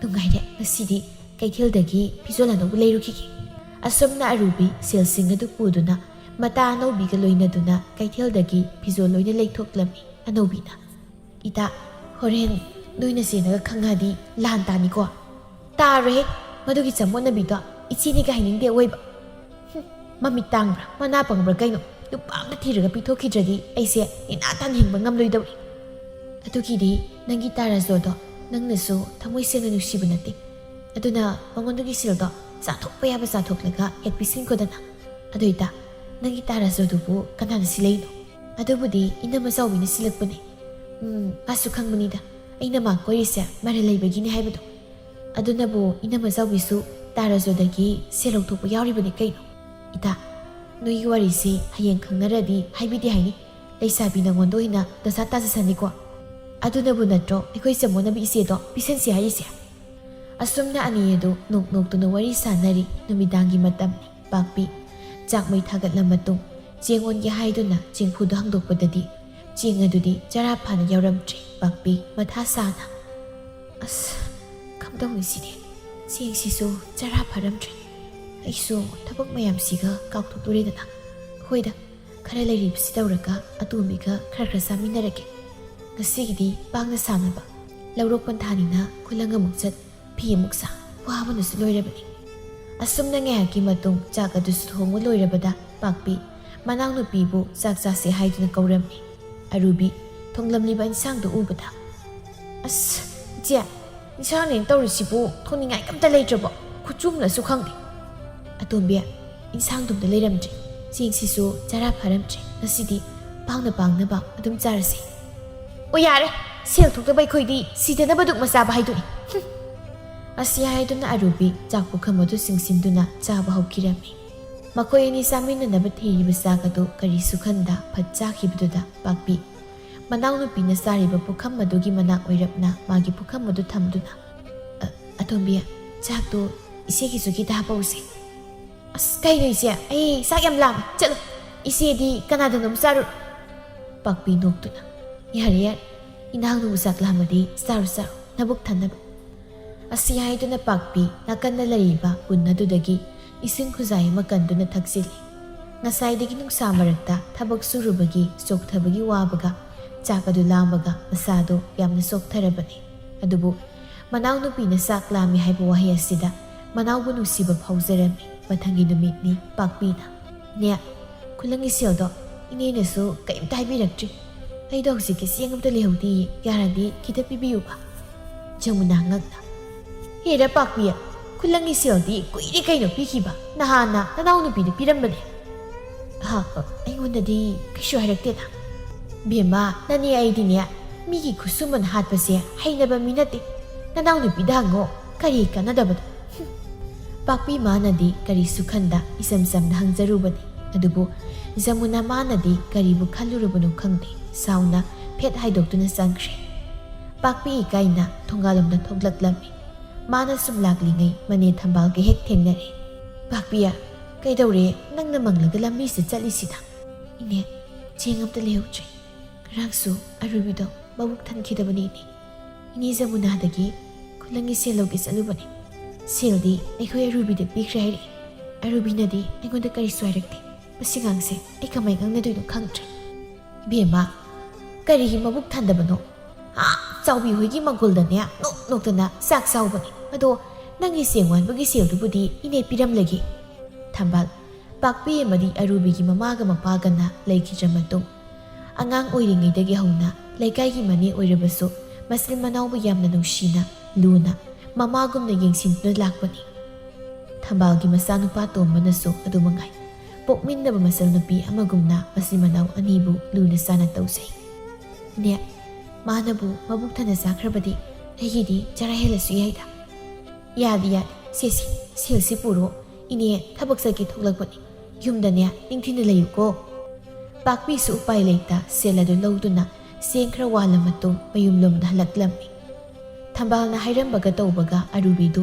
"ꯅꯨꯡꯉꯥꯏꯔꯦ, ꯉꯁꯤꯗꯤ ꯀꯩꯊꯦꯜꯗꯒꯤ ꯐꯤꯖꯣꯜ ꯑꯅꯧꯕ ꯂꯩꯔꯨꯈꯤꯒꯦ꯫" ꯑꯁꯨꯝꯅ ꯑꯔꯨꯕꯤ ꯁꯦꯜꯁꯤꯡ ꯑꯗꯨ ꯄꯨꯗꯨꯅ ꯃꯇꯥ ꯑꯅꯧꯕꯤꯒ ꯂꯣꯏꯅꯗꯨꯅ ꯀꯩꯊꯦꯜꯗꯒꯤ ꯐꯤꯖꯣꯜ ꯂꯣꯏꯅ ꯂꯩꯊꯣꯛꯂꯝꯃꯤ꯫ ꯑꯅꯧꯕꯤꯅ, "ꯏꯇꯥ, ꯍꯣꯔꯦꯟ ꯅꯣꯏꯅ ꯆꯦꯟꯅꯒ ꯈꯪꯉꯗꯤ ꯂꯥꯟ ꯇꯥꯅꯤꯀꯣ?" "ꯇꯥꯔꯣꯏꯍꯦ, ꯃꯗꯨꯒꯤ ꯆꯃꯣꯠꯅꯕꯤꯗꯣ ꯏꯆꯦꯅꯤꯒ ꯍꯥꯏꯅꯤꯡꯗꯦ ꯑꯣꯏꯕ꯫ ꯍꯨꯝ, ꯃꯃꯤꯠ ꯇꯥꯡꯕ꯭ꯔꯥ, ꯃꯅꯥ ꯄꯪꯕ꯭ꯔꯥ ꯀꯩꯅꯣ, ꯅꯨꯄꯥ ꯑꯝꯇ ꯊꯤꯔꯒ ꯄꯤꯊꯣꯛꯈꯤꯗ꯭ꯔꯗꯤ ꯑꯩꯁꯦ ꯅꯦꯅꯥ ꯇꯥꯅ ꯍꯤꯡꯕ ꯉꯝꯂꯣꯏꯗꯧꯔꯤ꯫" "ꯑꯗꯨꯒꯤꯗꯤ ꯅꯪꯒꯤ ꯇꯥ ꯔꯥꯖꯣꯗꯣ ꯅꯪꯅꯁꯨ ꯊꯃꯣꯏ ꯁꯦꯡꯅ ꯅꯨꯡꯁꯤꯕ ꯅꯠꯇꯦ꯫ ꯑꯗꯨꯅ ꯃꯉꯣꯟꯗꯒꯤ ꯁꯦꯜꯗꯣ ꯆꯥꯊꯣꯛꯄ ꯌꯥꯕ ꯆꯥꯊꯣꯛꯂꯒ ꯍꯦꯛ ꯄꯤꯁꯤꯟꯈꯣꯗꯅ꯫ ꯑꯗꯨ ꯏꯇꯥ, ꯅꯪꯒꯤ ꯇꯥ ꯔꯥꯖꯣꯗꯨꯕꯨ ꯀꯅꯥꯅ ꯁꯤꯜꯂꯛꯏꯅꯣ?" "ꯑꯗꯨꯕꯨꯗꯤ ꯏꯅꯝꯃ ꯆꯥꯎꯕꯤꯅ ꯁꯤꯜꯂꯛꯄꯅꯦ꯫ ꯎꯝ, ꯃꯥꯁꯨ ꯈꯪꯕꯅꯤꯗ, ꯑꯩꯅ ꯃꯥ ꯀꯣꯏꯔꯤꯁꯦ ꯃꯔꯜ ꯂꯩꯕꯒꯤꯅꯦ ꯍꯥꯏꯕꯗꯣ꯫ ꯑꯗꯨꯅꯕꯨ ꯏꯅꯝꯃ ꯆꯥꯎꯕꯤꯁꯨ ꯇꯥ ꯔꯥꯖꯣꯗꯒꯤ ꯁꯦꯜ ꯂꯧꯊꯣꯛꯄ ꯌꯥꯎꯔꯤꯕꯅꯤ ꯀꯩꯅꯣ꯫ ꯏꯇꯥ, ꯅꯣꯏꯒꯤ ꯋꯥꯔꯤꯁꯤ ꯍꯌꯦꯡ ꯈꯪꯅꯔꯗꯤ ꯍꯥꯏꯕꯤꯗꯦ ꯍꯥꯏꯅꯤ꯫ ꯂꯩꯁꯥꯕꯤ ꯅꯉꯣꯟꯗ ꯑꯣꯏꯅ ꯗꯁꯥ ꯇꯥꯖꯁꯅꯤꯀꯣ꯫ ꯑꯗꯨꯅꯕꯨ ꯅꯠꯇ꯭ꯔꯣ ꯑꯩꯈꯣꯏ ꯆꯃꯣꯠꯅꯕꯤ ꯏꯆꯦꯗꯣ ꯄꯤꯁꯟꯁꯤ ꯍꯥꯏꯔꯤꯁꯦ?" ꯑꯁꯨꯝꯅ ꯑꯅꯤ ꯑꯗꯨ ꯅꯣꯛ ꯅꯣꯛꯇꯨꯅ ꯋꯥꯔꯤ ꯁꯥꯟꯅꯔꯤ꯫ ꯅꯨꯃꯤꯗꯥꯡꯒꯤ ꯃꯇꯝꯅꯤ꯫ ꯄꯥꯛꯄꯤ ꯆꯥꯛ ꯃꯩ ꯊꯥꯒꯠꯂ ꯃꯇꯨꯡ ꯆꯦꯡ ꯑꯣꯟꯒꯦ ꯍꯥꯏꯗꯨꯅ ꯆꯦꯡꯐꯨꯗꯨ ꯍꯥꯡꯗꯣꯛꯄꯗꯗꯤ ꯆꯦꯡ ꯑꯗꯨꯗꯤ ꯆꯔꯥ ꯐꯥꯅ ꯌꯥꯎꯔꯝꯗ꯭ꯔꯦ꯫ ꯄꯥꯛꯄꯤ ꯃꯊꯥ ꯁꯥꯅ, "ꯑꯁ, ꯀꯝꯗꯧꯅꯤ ꯁꯤꯗꯤ? ꯆꯦꯡꯁꯤꯁꯨ ꯆꯔꯥ ꯐꯥꯔꯝꯗ꯭ꯔꯦ꯫ ꯑꯩꯁꯨ ꯊꯕꯛ ꯃꯌꯥꯝꯁꯤꯒ ꯀꯥꯎꯊꯣꯛꯇꯣꯔꯦꯗꯅ꯫ ꯍꯣꯏꯗ, ꯈꯔ ꯂꯩꯔꯤꯕꯁꯤ ꯇꯧꯔꯒ ꯑꯇꯣꯝꯕꯤꯒ ꯈꯔ ꯈꯔ ꯆꯥꯃꯤꯟꯅꯔꯒꯦ꯫ ꯉꯁꯤꯒꯤꯗꯤ ꯄꯥꯡꯅ ꯁꯥꯟꯅꯕ꯫ ꯂꯧꯔꯣꯛ ꯄꯟꯊꯥꯅꯤꯅ ꯈꯨꯂꯪ ꯑꯃꯨꯛ ꯆꯠ, ꯐꯤ ꯑꯃꯨꯛ ꯁꯥ, ꯋꯥꯕꯅꯁꯨ ꯂꯣꯏꯔꯕꯅꯤ꯫" ꯑꯁꯨꯝꯅ ꯉꯥꯏꯍꯥꯛꯀꯤ ꯃꯇꯨꯡ ꯆꯥꯛ ꯑꯗꯨꯁꯨ ꯊꯣꯡꯕ ꯂꯣꯏꯔꯕꯗ ꯄꯥꯛꯄꯤ ꯃꯅꯥꯎꯅꯨꯄꯤꯕꯨ ꯆꯥꯛ ꯆꯥꯁꯦ ꯍꯥꯏꯗꯨꯅ ꯀꯧꯔꯝꯃꯤ꯫ ꯑꯔꯨꯕꯤ ꯊꯣꯡꯂꯝꯂꯤꯕ ꯏꯟꯁꯥꯡꯗꯨ ꯎꯕꯗ, "ꯑꯁ, ꯏꯆꯦ, ꯏꯟꯁꯥꯡꯅꯦꯅ ꯇꯧꯔꯤꯁꯤꯕꯨ ꯊꯣꯡꯅꯤꯡꯉꯥꯏ ꯀꯝꯇ ꯂꯩꯇ꯭ꯔꯕꯣ? ꯈꯨꯆꯨꯝꯅꯁꯨ ꯈꯪꯗꯦ꯫ "ꯑꯇꯣꯝꯕꯤ, ꯏꯟꯁꯥꯡꯗꯨꯝꯗ ꯂꯩꯔꯝꯗ꯭ꯔꯦ꯫ ꯆꯦꯡꯁꯤꯁꯨ ꯆꯔꯥ ꯐꯥꯔꯝꯗ꯭ꯔꯦ꯫ ꯉꯁꯤꯗꯤ ꯄꯥꯡꯅ ꯄꯥꯡꯅꯕ ꯑꯗꯨꯝ ꯆꯥꯔꯁꯤ꯫" "ꯑꯣ ꯌꯥꯔꯦ, ꯁꯦꯜ ꯊꯣꯛꯇꯕ ꯑꯩꯈꯣꯏꯗꯤ ꯁꯤꯗꯅꯕ ꯗꯨꯛ ꯃꯆꯥꯕ ꯍꯥꯏꯗꯨꯅꯤ꯫" ꯍꯨꯝ꯫ ꯑꯁꯤ ꯍꯥꯏꯗꯨꯅ ꯑꯔꯨꯕꯤ ꯆꯥꯛ ꯄꯨꯈꯝ ꯑꯗꯨ ꯆꯤꯡꯁꯤꯟꯗꯨꯅ ꯆꯥꯕ ꯍꯧꯈꯤꯔꯝꯃꯤ꯫ ꯃꯈꯣꯏ ꯑꯅꯤ ꯆꯥꯃꯤꯟꯅꯅꯕ ꯊꯤꯔꯤꯕ ꯆꯥꯛ ꯑꯗꯨ ꯀꯔꯤꯁꯨ ꯈꯟꯗ ꯐꯠ ꯆꯥꯈꯤꯕꯗꯨꯗ ꯄꯥꯛꯄꯤ ꯃꯅꯥꯎꯅꯨꯄꯤꯅ ꯆꯥꯔꯤꯕ ꯄꯨꯈꯝ ꯑꯗꯨꯒꯤ ꯃꯅꯥꯛ ꯑꯣꯏꯔꯞꯅ ꯃꯥꯒꯤ ꯄꯨꯈꯝ ꯑꯗꯨ ꯊꯝꯗꯨꯅ, "ꯑ, ꯑꯇꯣꯝꯕꯤ, ꯆꯥꯛꯇꯣ ꯏꯆꯦꯒꯤꯁꯨ ꯈꯤꯇ ꯍꯥꯞꯄꯛꯎꯁꯦ꯫" "ꯑꯁ, ꯀꯩꯅꯣ ꯏꯆꯦ, ꯑꯩ ꯆꯥꯛ ꯌꯥꯝ ꯂꯥꯝꯃꯦ꯫ ꯆꯠꯂꯣ, ꯏꯆꯦꯗꯤ ꯀꯅꯥꯗꯅꯣꯝ ꯆꯥꯔꯨꯔꯣ꯫" ꯄꯥꯛꯄꯤ ꯅꯣꯛꯇꯨꯅ, "ꯌꯥꯔꯦ, ꯌꯥꯔꯦ, ꯏꯅꯥꯎꯅꯨꯕꯨ ꯆꯥꯛ ꯂꯥꯝꯃꯗꯤ ꯆꯥꯔꯨ, ꯆꯥꯔꯨ, ꯅꯕꯨꯛ ꯊꯟꯅꯕ꯫" ꯑꯁꯤ ꯍꯥꯏꯗꯨꯅ ꯄꯥꯛꯄꯤ ꯅꯥꯀꯟꯗ ꯂꯩꯔꯤꯕ ꯄꯨꯟ ꯑꯗꯨꯗꯒꯤ ꯏꯁꯤꯡ ꯈꯨꯖꯥꯏ ꯑꯃ ꯀꯟꯗꯨꯅ ꯊꯛꯆꯤꯜꯂꯤ꯫ ꯉꯁꯥꯏꯗꯒꯤ ꯅꯨꯡꯁꯥ ꯃꯔꯛꯇ ꯊꯕꯛ ꯁꯨꯔꯨꯕꯒꯤ ꯆꯣꯛꯊꯕꯒꯤ ꯋꯥꯕꯒ ꯆꯥꯛ ꯑꯗꯨ ꯂꯥꯝꯕꯒ ꯃꯁꯥꯗꯣ ꯌꯥꯝꯅ ꯆꯣꯛꯊꯔꯕꯅꯤ꯫ ꯑꯗꯨꯕꯨ ꯃꯅꯥꯎꯅꯨꯄꯤꯅ ꯆꯥꯛ ꯂꯥꯝꯃꯤ ꯍꯥꯏꯕ ꯋꯥꯍꯩ ꯑꯁꯤꯗ ꯃꯅꯥꯎꯕꯨ ꯅꯨꯡꯁꯤꯕ ꯐꯥꯎꯖꯔꯝꯃꯤ꯫ ꯃꯊꯪꯒꯤ ꯅꯨꯃꯤꯠꯅꯤ ꯄꯥꯛꯄꯤꯅ, "ꯅꯦ, ꯈꯨꯂꯪꯒꯤ ꯁꯦꯜꯗꯣ ꯏꯅꯦꯅꯁꯨ ꯀꯔꯤꯝꯇ ꯍꯥꯏꯕꯤꯔꯛꯇ꯭ꯔꯤ꯫ ꯑꯩꯗꯣ ꯍꯧꯖꯤꯛꯀꯤ ꯆꯦꯡ ꯑꯝꯇ ꯂꯩꯍꯧꯗꯤꯌꯦ, ꯌꯥꯔꯗꯤ ꯈꯤꯇ ꯄꯤꯕꯤꯌꯨꯕ꯫" ꯖꯃꯨꯅꯥ ꯉꯛꯅ, "ꯍꯦꯔꯥ ꯄꯥꯛꯄꯤ, ꯈꯨꯂꯪꯒꯤ ꯁꯦꯜꯗꯤ ꯀꯨꯏꯔꯦ ꯀꯩꯅꯣ ꯄꯤꯈꯤꯕ, ꯅꯍꯥꯟꯅ ꯅꯅꯥꯎꯅꯨꯄꯤꯗ ꯄꯤꯔꯝꯕꯅꯦ꯫" "ꯑꯍ, ꯑꯩꯉꯣꯟꯗꯗꯤ ꯀꯩꯁꯨ ꯍꯥꯏꯔꯛꯇꯦꯗ꯫" "ꯕꯦꯝꯃ, ꯅꯅꯦ ꯑꯩꯗꯤꯅꯦ, ꯃꯤꯒꯤ ꯈꯨꯠꯁꯨꯃꯟ ꯍꯥꯠꯄꯁꯦ ꯍꯩꯅꯕ ꯃꯤ ꯅꯠꯇꯦ꯫ ꯅꯅꯥꯎꯅꯨꯄꯤꯗ ꯍꯪꯉꯣ, ꯀꯔꯤ ꯀꯥꯟꯅꯗꯕꯗꯣ꯫" ꯍꯨꯝ꯫ ꯄꯥꯛꯄꯤ ꯃꯥꯅꯗꯤ ꯀꯔꯤꯁꯨ ꯈꯟꯗ ꯏꯆꯝ ꯆꯝꯅ ꯍꯪꯖꯔꯨꯕꯅꯤ꯫ ꯑꯗꯨꯕꯨ ꯖꯃꯨꯅꯥ ꯃꯥꯅꯗꯤ ꯀꯔꯤꯕꯨ ꯈꯜꯂꯨꯔꯕꯅꯣ ꯈꯪꯗꯦ, ꯁꯥꯎꯅ ꯐꯦꯠ ꯍꯥꯏꯗꯣꯛꯇꯨꯅ ꯆꯪꯈ꯭ꯔꯦ꯫ ꯄꯥꯛꯄꯤ ꯏꯀꯥꯏꯅ ꯊꯣꯡꯒꯥꯜꯂꯣꯝꯗ ꯊꯣꯛꯂꯛꯂꯝꯃꯤ꯫ ꯃꯥꯅ ꯁꯨꯝ ꯂꯥꯛꯂꯤꯉꯩ ꯃꯅꯦ ꯊꯝꯕꯥꯜꯒ ꯍꯦꯛ ꯊꯦꯡꯅꯔꯦ꯫ "ꯄꯥꯛꯄꯤ, ꯀꯩꯗꯧꯔꯦ ꯅꯪꯅ ꯃꯪꯂꯒ ꯂꯝꯕꯤꯁꯤꯗ ꯆꯠꯂꯤꯁꯤꯅ?" "ꯏꯅꯦ, ꯆꯦꯡ ꯑꯝꯇ ꯂꯩꯍꯧꯗ꯭ꯔꯦ꯫ ꯉꯔꯥꯡꯁꯨ ꯑꯔꯨꯕꯤꯗꯣ ꯃꯕꯨꯛ ꯊꯟꯈꯤꯗꯕꯅꯤ ꯏꯅꯦ꯫ ꯏꯅꯦ ꯖꯃꯨꯅꯥꯗꯒꯤ ꯈꯨꯂꯪꯒꯤ ꯁꯦꯜ ꯂꯧꯒꯦ ꯆꯠꯂꯨꯕꯅꯦ꯫ ꯁꯦꯜꯗꯤ ꯑꯩꯈꯣꯏ ꯑꯔꯨꯕꯤꯗ ꯄꯤꯈ꯭ꯔꯦ ꯍꯥꯏꯔꯛꯏ꯫ ꯑꯔꯨꯕꯤꯅꯗꯤ ꯑꯩꯉꯣꯟꯗ ꯀꯔꯤꯁꯨ ꯍꯥꯏꯔꯛꯇꯦ꯫ ꯃꯁꯤ ꯑꯉꯥꯡꯁꯦ ꯑꯩ ꯀꯃꯥꯏ ꯉꯥꯡꯅꯗꯣꯏꯅꯣ ꯈꯪꯗ꯭ꯔꯦ꯫" "ꯏꯕꯦꯝꯃ, ꯀꯔꯤꯒꯤ ꯃꯕꯨꯛ ꯊꯟꯗꯕꯅꯣ? ꯑꯥ, ꯆꯥꯎꯕꯤ ꯍꯣꯏꯒꯤ ꯃꯪꯒꯣꯜꯗꯅꯦ ꯅꯣꯛ ꯅꯣꯛꯇꯅ ꯆꯥꯛ ꯆꯥꯎꯕꯅꯦ꯫ ꯑꯗꯣ ꯅꯪꯒꯤ ꯆꯦꯡ ꯋꯥꯟꯕꯒꯤ ꯁꯦꯜꯗꯨꯕꯨꯗꯤ ꯏꯅꯦ ꯄꯤꯔꯝꯂꯒꯦ꯫" ꯊꯝꯕꯥꯜ, ꯄꯥꯛꯄꯤ ꯑꯃꯗꯤ ꯑꯔꯨꯕꯤꯒꯤ ꯃꯃꯥꯒ ꯃꯄꯥꯒꯅ ꯂꯩꯈꯤꯗ꯭ꯔ ꯃꯇꯨꯡ, ꯑꯉꯥꯡ ꯑꯣꯏꯔꯤꯉꯩꯗꯒꯤ ꯍꯧꯅ ꯂꯩꯀꯥꯏꯒꯤ ꯃꯅꯦ ꯑꯣꯏꯔꯕꯁꯨ ꯃꯆꯤꯟ ꯃꯅꯥꯎꯕꯨ ꯌꯥꯝꯅ ꯅꯨꯡꯁꯤꯅ, ꯂꯨꯅ, ꯃꯃꯥꯒꯨꯝꯅ ꯌꯦꯡꯁꯤꯟꯗꯨꯅ ꯂꯥꯛꯄꯅꯤ꯫ ꯊꯝꯕꯥꯜꯒꯤ ꯃꯆꯥꯅꯨꯄꯥ ꯇꯣꯝꯕꯅꯁꯨ ꯑꯗꯨ ꯃꯉꯥꯏ꯫ ꯄꯣꯛꯃꯤꯟꯅꯕ ꯃꯆꯜ ꯅꯨꯄꯤ ꯑꯃꯒꯨꯝꯅ ꯃꯆꯤꯟ ꯃꯅꯥꯎ ꯑꯅꯤꯕꯨ ꯂꯨꯅ ꯆꯥꯅ ꯇꯧꯖꯩ꯫ "ꯏꯅꯦ, ꯃꯥꯅꯕꯨ ꯃꯕꯨꯛ ꯊꯟꯅ ꯆꯥꯈ꯭ꯔꯕꯗꯤ ꯑꯩꯒꯤꯗꯤ ꯆꯔꯥ ꯍꯦꯜꯂꯁꯨ ꯌꯥꯏꯗ꯫" "ꯌꯥꯗꯤ ꯌꯥꯗꯤ, ꯁꯦ ꯁꯦ, ꯁꯦꯜꯁꯤ ꯄꯨꯔꯣ꯫ ꯏꯅꯦ ꯊꯕꯛ ꯆꯠꯀꯦ ꯊꯣꯛꯂꯛꯄꯅꯤ꯫ ꯌꯨꯝꯗꯅꯦ ꯅꯤꯡꯊꯤꯅ ꯂꯩꯌꯨꯀꯣ꯫" ꯄꯥꯛꯄꯤꯁꯨ ꯎꯄꯥꯏ ꯂꯩꯇ ꯁꯦꯜ ꯑꯗꯨ ꯂꯧꯗꯨꯅ ꯆꯦꯡ ꯈꯔ ꯋꯥꯜꯂ ꯃꯇꯨꯡ ꯃꯌꯨꯝꯂꯣꯝꯗ ꯍꯜꯂꯛꯂꯝꯃꯤ꯫ ꯊꯝꯕꯥꯜꯅ ꯍꯥꯏꯔꯝꯕꯒ ꯇꯧꯕꯒ ꯑꯔꯨꯕꯤꯗꯨ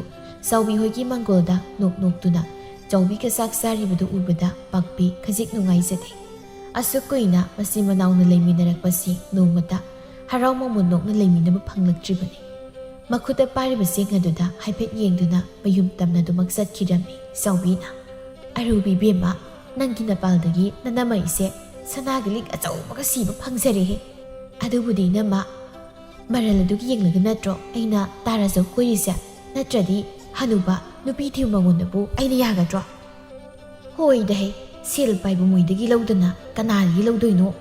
ꯆꯥꯎꯕꯤ ꯍꯣꯏꯒꯤ ꯃꯥꯡꯒꯣꯜꯗ ꯅꯣꯛ ꯅꯣꯛꯇꯨꯅ ꯆꯥꯎꯕꯤꯒ ꯆꯥꯛ ꯆꯥꯔꯤꯕꯗꯨ ꯎꯕꯗ ꯄꯥꯛꯄꯤ ꯈꯖꯤꯛ ꯅꯨꯡꯉꯥꯏꯖꯗꯦ꯫ ꯑꯁꯨꯛ ꯀꯨꯏꯅ ꯃꯆꯤꯟ ꯃꯅꯥꯎꯅ ꯂꯩꯃꯤꯟꯅꯔꯛꯄꯁꯤ ꯅꯣꯡꯃꯇ ꯍꯔꯥꯎ ꯃꯃꯣꯟ ꯅꯣꯛꯅ ꯂꯩꯃꯤꯟꯅꯕ ꯐꯪꯂꯛꯇ꯭ꯔꯤꯕꯅꯤ꯫ ꯃꯈꯨꯠꯇ ꯄꯥꯏꯔꯤꯕ ꯆꯦꯡ ꯑꯗꯨꯗ ꯍꯥꯏꯐꯦꯠ ꯌꯦꯡꯗꯨꯅ ꯃꯌꯨꯝ ꯇꯝꯅꯗꯨꯃꯛ ꯆꯠꯈꯤꯔꯝꯃꯤ ꯆꯥꯎꯕꯤꯅ꯫ "ꯑꯔꯨꯕꯤ ꯏꯕꯦꯝꯃ, ꯅꯪꯒꯤ ꯅꯄꯥꯜꯗꯒꯤ ꯅꯅꯝꯃ ꯑꯩꯁꯦ ꯁꯅꯥꯒꯤ ꯂꯤꯛ ꯑꯆꯧꯕꯒ ꯁꯤꯕ ꯐꯪꯖꯔꯦꯍꯦ꯫ ꯑꯗꯨꯕꯨꯗꯤ ꯏꯅꯝꯃ, ꯃꯔꯜ ꯑꯗꯨꯒꯤ ꯌꯦꯡꯂꯒ ꯅꯠꯇ꯭ꯔꯣ ꯑꯩꯅ ꯇꯥꯔꯖꯧ ꯀꯣꯏꯔꯤꯁꯦ? ꯅꯠꯇ꯭ꯔꯗꯤ ꯍꯅꯨꯕ ꯅꯨꯄꯤ ꯊꯤꯕ ꯃꯉꯣꯟꯗꯕꯨ ꯑꯩꯅ ꯌꯥꯒꯗ꯭ꯔꯣ?" "ꯍꯣꯏꯗ ꯍꯦ, ꯁꯦꯜ ꯄꯥꯏꯕ ꯃꯣꯏꯗꯒꯤ ꯂꯧꯗꯅ ꯀꯅꯥꯗꯒꯤ ꯂꯧꯗꯣꯏꯅꯣ?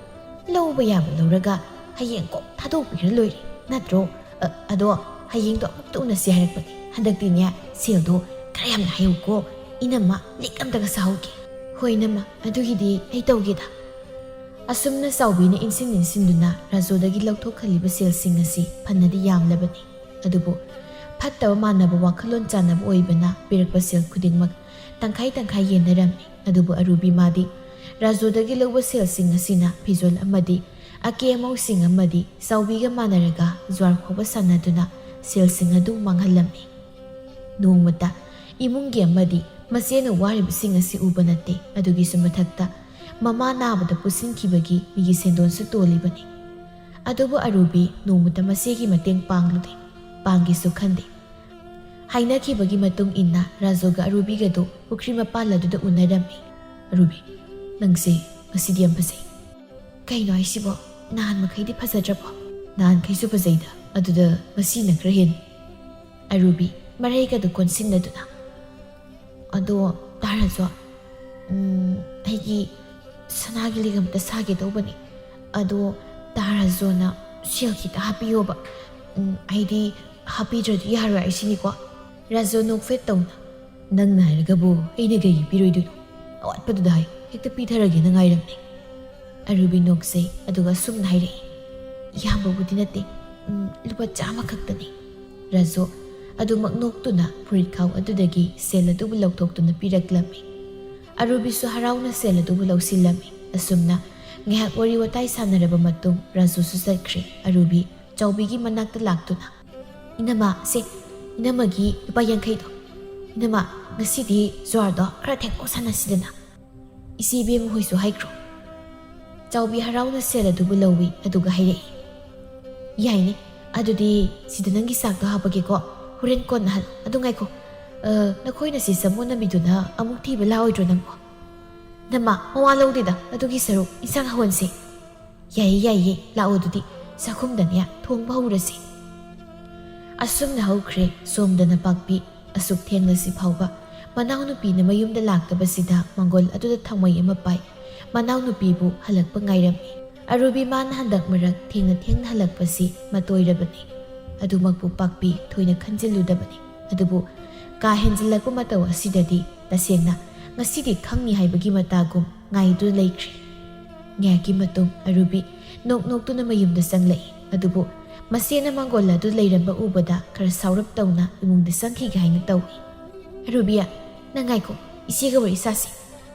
ꯂꯧꯕ ꯌꯥꯕ ꯂꯧꯔꯒ ꯍꯌꯦꯡ ꯀꯣꯛ ꯊꯥꯗꯣꯛꯄꯤꯔ ꯂꯣꯏꯔꯦ ꯅꯠꯇ꯭ꯔꯣ? ꯑ, ꯑꯗꯣ ꯍꯌꯦꯡꯗꯣ ꯑꯃꯨꯛꯇ ꯎꯅꯁꯤ ꯍꯥꯏꯔꯛꯄꯅꯦ꯫ ꯍꯟꯗꯛꯇꯤꯅꯦ ꯁꯦꯜꯗꯣ ꯈꯔ ꯌꯥꯝꯅ ꯍꯥꯏꯌꯨꯀꯣ, ꯏꯅꯝꯃ ꯂꯤꯛ ꯑꯝꯇꯒ ꯁꯥꯍꯧꯒꯦ꯫" "ꯍꯣꯏ ꯏꯅꯝꯃ, ꯑꯗꯨꯒꯤꯗꯤ ꯑꯩ ꯇꯧꯒꯦꯗ꯫" ꯑꯁꯨꯝꯅ ꯆꯥꯎꯕꯤꯅ ꯏꯟꯁꯤꯟ ꯏꯟꯁꯤꯟꯗꯨꯅ ꯔꯥꯖꯨꯗꯒꯤ ꯂꯧꯊꯣꯛꯍꯜꯂꯤꯕ ꯁꯦꯜꯁꯤꯡ ꯑꯁꯤ ꯐꯅꯗꯤ ꯌꯥꯝꯂꯕꯅꯤ꯫ ꯑꯗꯨꯕꯨ ꯐꯠꯇꯕ ꯃꯥꯟꯅꯕ ꯋꯥꯈꯜꯂꯣꯟ ꯆꯥꯟꯅꯕ ꯑꯣꯏꯕꯅ ꯄꯤꯔꯛꯄ ꯁꯦꯜ ꯈꯨꯗꯤꯡꯃꯛ ꯇꯪꯈꯥꯏ ꯇꯪꯈꯥꯏ ꯌꯦꯟꯅꯔꯝꯃꯤ꯫ ꯑꯗꯨꯕꯨ ꯑꯔꯨꯕꯤ ꯃꯥꯗꯤ ꯔꯥꯖꯨꯗꯒꯤ ꯂꯧꯕ ꯁꯦꯜꯁꯤꯡ ꯑꯁꯤꯅ ꯐꯤꯖꯣꯜ ꯑꯃꯗꯤ ꯑꯀꯦ ꯑꯃꯧꯁꯤꯡ ꯑꯃꯗꯤ ꯆꯥꯎꯕꯤꯒ ꯃꯥꯟꯅꯔꯒ ꯖ꯭ꯋꯥꯔ ꯈꯥꯎꯕ ꯁꯥꯟꯅꯗꯨꯅ ꯁꯦꯜꯁꯤꯡ ꯑꯗꯨ ꯃꯥꯡꯍꯜꯂꯝꯃꯤ꯫ ꯅꯣꯡꯃꯇ ꯏꯃꯨꯡꯒꯤ ꯑꯃꯗꯤ ꯃꯆꯦꯅ ꯋꯥꯔꯤꯕꯁꯤꯡ ꯑꯁꯤ ꯎꯕ ꯅꯠꯇꯦ꯫ ꯑꯗꯨꯒꯤꯁꯨ ꯃꯊꯛꯇ ꯃꯃꯥ ꯅꯥꯕꯗ ꯄꯨꯁꯤꯟꯈꯤꯕꯒꯤ ꯃꯤꯒꯤ ꯁꯦꯟꯗꯣꯟꯁꯨ ꯇꯣꯜꯂꯤꯕꯅꯤ꯫ ꯑꯗꯨꯕꯨ ꯑꯔꯨꯕꯤ ꯅꯣꯡꯃꯇ ꯃꯆꯦꯒꯤ ꯃꯇꯦꯡ ꯄꯥꯡꯂꯨꯗꯦ, ꯄꯥꯡꯒꯦꯁꯨ ꯈꯟꯗꯦ꯫ ꯍꯥꯏꯅꯈꯤꯕꯒꯤ ꯃꯇꯨꯡ ꯏꯟꯅ ꯔꯥꯖꯨꯒ ꯑꯔꯨꯕꯤꯒꯗꯨ ꯄꯨꯈ꯭ꯔꯤ ꯃꯄꯥꯜ ꯑꯗꯨꯗ ꯎꯅꯔꯝꯃꯤ꯫ "ꯑꯔꯨꯕꯤ, ꯅꯪꯁꯦ ꯉꯁꯤꯗꯤ ꯌꯥꯝ ꯐꯖꯩ꯫" "ꯀꯩꯅꯣ ꯍꯥꯏꯁꯤꯕꯣ? ꯅꯍꯥꯟ ꯃꯈꯩꯗꯤ ꯐꯖꯗ꯭ꯔꯕꯣ?" "ꯅꯍꯥꯟꯈꯩꯁꯨ ꯐꯖꯩꯗ, ꯑꯗꯨꯗ ꯉꯁꯤꯅ ꯈꯔ ꯍꯦꯟꯅ꯫" ꯑꯔꯨꯕꯤ ꯃꯔꯩꯒꯗꯨ ꯀꯣꯟꯁꯤꯟꯅꯗꯨꯅ, "ꯑꯗꯣ ꯇꯥꯔꯁꯨ, ꯎꯝ, ꯑꯩꯒꯤ ꯁꯅꯥꯒꯤ ꯂꯤꯛ ꯑꯝꯇ ꯁꯥꯒꯦ ꯇꯧꯕꯅꯤ꯫ ꯑꯗꯣ ꯇꯥꯔꯁꯨꯅ ꯁꯦꯜ ꯈꯤꯇ ꯍꯥꯞꯄꯤꯌꯣꯕ꯫ ꯎꯝ, ꯑꯩꯗꯤ ꯍꯥꯞꯄꯤꯗ꯭ꯔꯗꯤ ꯌꯥꯔꯣꯏ ꯍꯥꯏꯁꯤꯅꯤꯀꯣ꯫" ꯔꯥꯖꯨ ꯅꯣꯛꯐꯦꯠ ꯇꯧꯅ, "ꯅꯪꯅ ꯍꯥꯏꯔꯒꯕꯨ ꯑꯩꯅ ꯀꯩꯒꯤ ꯄꯤꯔꯣꯏꯗꯣꯏꯅꯣ? ꯑꯋꯥꯠꯄꯗꯨꯗ ꯍꯥꯏ, ꯍꯦꯛꯇ ꯄꯤꯊꯔꯒꯦꯅ ꯉꯥꯏꯔꯝꯅꯦ"꯫ ꯑꯔꯨꯕꯤ ꯅꯣꯛꯆꯩ, ꯑꯗꯨꯒ ꯑꯁꯨꯝꯅ ꯍꯥꯏꯔꯛꯏ, "ꯌꯥꯝꯕꯕꯨꯗꯤ ꯅꯠꯇꯦ, ꯎꯝ, ꯂꯨꯄꯥ ꯆꯥꯝꯃ ꯈꯛꯇꯅꯤ"꯫ ꯔꯥꯖꯨ ꯑꯗꯨꯃꯛ ꯅꯣꯛꯇꯨꯅ ꯐꯨꯔꯤꯠꯈꯥꯎ ꯑꯗꯨꯗꯒꯤ ꯁꯦꯜ ꯑꯗꯨꯕꯨ ꯂꯧꯊꯣꯛꯇꯨꯅ ꯄꯤꯔꯛꯂꯝꯃꯤ꯫ ꯑꯔꯨꯕꯤꯁꯨ ꯍꯔꯥꯎꯅ ꯁꯦꯜ ꯑꯗꯨꯕꯨ ꯂꯧꯁꯤꯜꯂꯝꯃꯤ꯫ ꯑꯁꯨꯝꯅ ꯉꯥꯏꯍꯥꯛ ꯋꯥꯔꯤ ꯋꯥꯇꯥꯏ ꯁꯥꯟꯅꯔꯕ ꯃꯇꯨꯡ ꯔꯥꯖꯨꯁꯨ ꯆꯠꯈ꯭ꯔꯦ꯫ ꯑꯔꯨꯕꯤ ꯆꯥꯎꯕꯤꯒꯤ ꯃꯅꯥꯛꯇ ꯂꯥꯛꯇꯨꯅ, "ꯏꯅꯝꯃ, ꯁꯦ, ꯏꯅꯝꯃꯒꯤ ꯂꯨꯄꯥ ꯌꯥꯡꯈꯩꯗꯣ꯫ ꯏꯅꯝꯃ, ꯉꯁꯤꯗꯤ ꯖꯨꯋꯥꯔꯗꯣ ꯈꯔ ꯊꯦꯡꯄꯣꯛ ꯁꯥꯟꯅꯁꯤꯗꯅ꯫ ꯏꯆꯦ ꯏꯕꯦꯝꯃ ꯍꯣꯏꯁꯨ ꯍꯥꯏꯈ꯭ꯔꯣ"꯫ ꯆꯥꯎꯕꯤ ꯍꯔꯥꯎꯅ ꯁꯦꯜ ꯑꯗꯨꯕꯨ ꯂꯧꯏ, ꯑꯗꯨꯒ ꯍꯥꯏꯔꯛꯏ, "ꯌꯥꯏꯅꯦ, ꯑꯗꯨꯗꯤ ꯁꯤꯗ ꯅꯪꯒꯤ ꯆꯥꯛꯇꯣ ꯍꯥꯞꯄꯒꯦꯀꯣ, ꯍꯣꯔꯦꯟ ꯀꯣꯟꯅ ꯍꯜꯂꯣ꯫ ꯑꯗꯨ ꯉꯥꯏꯈꯣ, ꯑ, ꯅꯈꯣꯏꯅ ꯁꯤ ꯆꯃꯣꯠꯅꯕꯤꯗꯨꯅ ꯑꯃꯨꯛ ꯊꯤꯕ ꯂꯥꯛꯑꯣꯏꯗ꯭ꯔꯣ ꯅꯪꯕꯣ?" "ꯅꯃꯥ, ꯃꯋꯥ ꯂꯧꯗꯦꯗ ꯑꯗꯨꯒꯤ ꯁꯔꯨꯛ, ꯏꯟꯁꯥꯡ ꯍꯥꯎꯍꯟꯁꯦ"꯫ "ꯌꯥꯏꯌꯦ, ꯌꯥꯏꯌꯦ, ꯂꯥꯛꯑꯣ ꯑꯗꯨꯗꯤ, ꯆꯥꯛꯈꯨꯝꯗꯅꯦ ꯊꯣꯡꯕ ꯍꯧꯔꯁꯤ"꯫ ꯑꯁꯨꯝꯅ ꯍꯧꯈ꯭ꯔꯦ ꯁꯣꯝꯗꯅ ꯄꯥꯛꯄꯤ꯫ ꯑꯁꯨꯛ ꯊꯦꯡꯂꯁꯤ ꯐꯥꯎꯕ ꯃꯅꯥꯎꯅꯨꯄꯤꯅ ꯃꯌꯨꯝꯗ ꯂꯥꯛꯇꯕꯁꯤꯗ ꯃꯪꯒꯣꯜ ꯑꯗꯨꯗ ꯊꯥꯎꯃꯩ ꯑꯃ ꯄꯥꯏ꯫ ꯃꯅꯥꯎꯅꯨꯄꯤꯕꯨ ꯍꯜꯂꯛꯄ ꯉꯥꯏꯔꯝꯃꯤ꯫ ꯑꯔꯨꯕꯤ ꯃꯥꯅ ꯍꯟꯗꯛ ꯃꯔꯛ ꯊꯦꯡꯅ ꯊꯦꯡꯅ ꯍꯜꯂꯛꯄꯁꯤ ꯃꯇꯣꯏꯔꯕꯅꯤ꯫ ꯑꯗꯨꯃꯛꯄꯨ ꯄꯥꯛꯄꯤ ꯊꯣꯏꯅ ꯈꯟꯖꯤꯜꯂꯨꯗꯕꯅꯤ꯫ ꯑꯗꯨꯕꯨ ꯀꯥ ꯍꯦꯟꯖꯤꯜꯂꯛꯄ ꯃꯇꯧ ꯑꯁꯤꯗꯗꯤ ꯇꯁꯦꯡꯅ ꯉꯁꯤꯗꯤ ꯈꯪꯅꯤ ꯍꯥꯏꯕꯒꯤ ꯃꯇꯥꯒꯨꯝ ꯉꯥꯏꯗꯨꯅ ꯂꯩꯈ꯭ꯔꯦ꯫ ꯉꯥꯏꯍꯥꯛꯀꯤ ꯃꯇꯨꯡ ꯑꯔꯨꯕꯤ ꯅꯣꯛ ꯅꯣꯛꯇꯨꯅ ꯃꯌꯨꯝꯗ ꯆꯪꯂꯛꯏ꯫ ꯑꯗꯨꯕꯨ ꯃꯆꯦꯅ ꯃꯪꯒꯣꯜ ꯑꯗꯨ ꯂꯩꯔꯝꯕ ꯎꯕꯗ ꯈꯔ ꯁꯥꯎꯔꯞ ꯇꯧꯅ ꯏꯃꯨꯡꯗ ꯆꯪꯈꯤꯒꯦ ꯍꯥꯏꯅ ꯇꯧꯏ꯫ "ꯑꯔꯨꯕꯤ, ꯅꯪ ꯉꯥꯏꯈꯣ, ꯏꯆꯦꯒ ꯋꯥꯔꯤ ꯁꯥꯁꯤ"꯫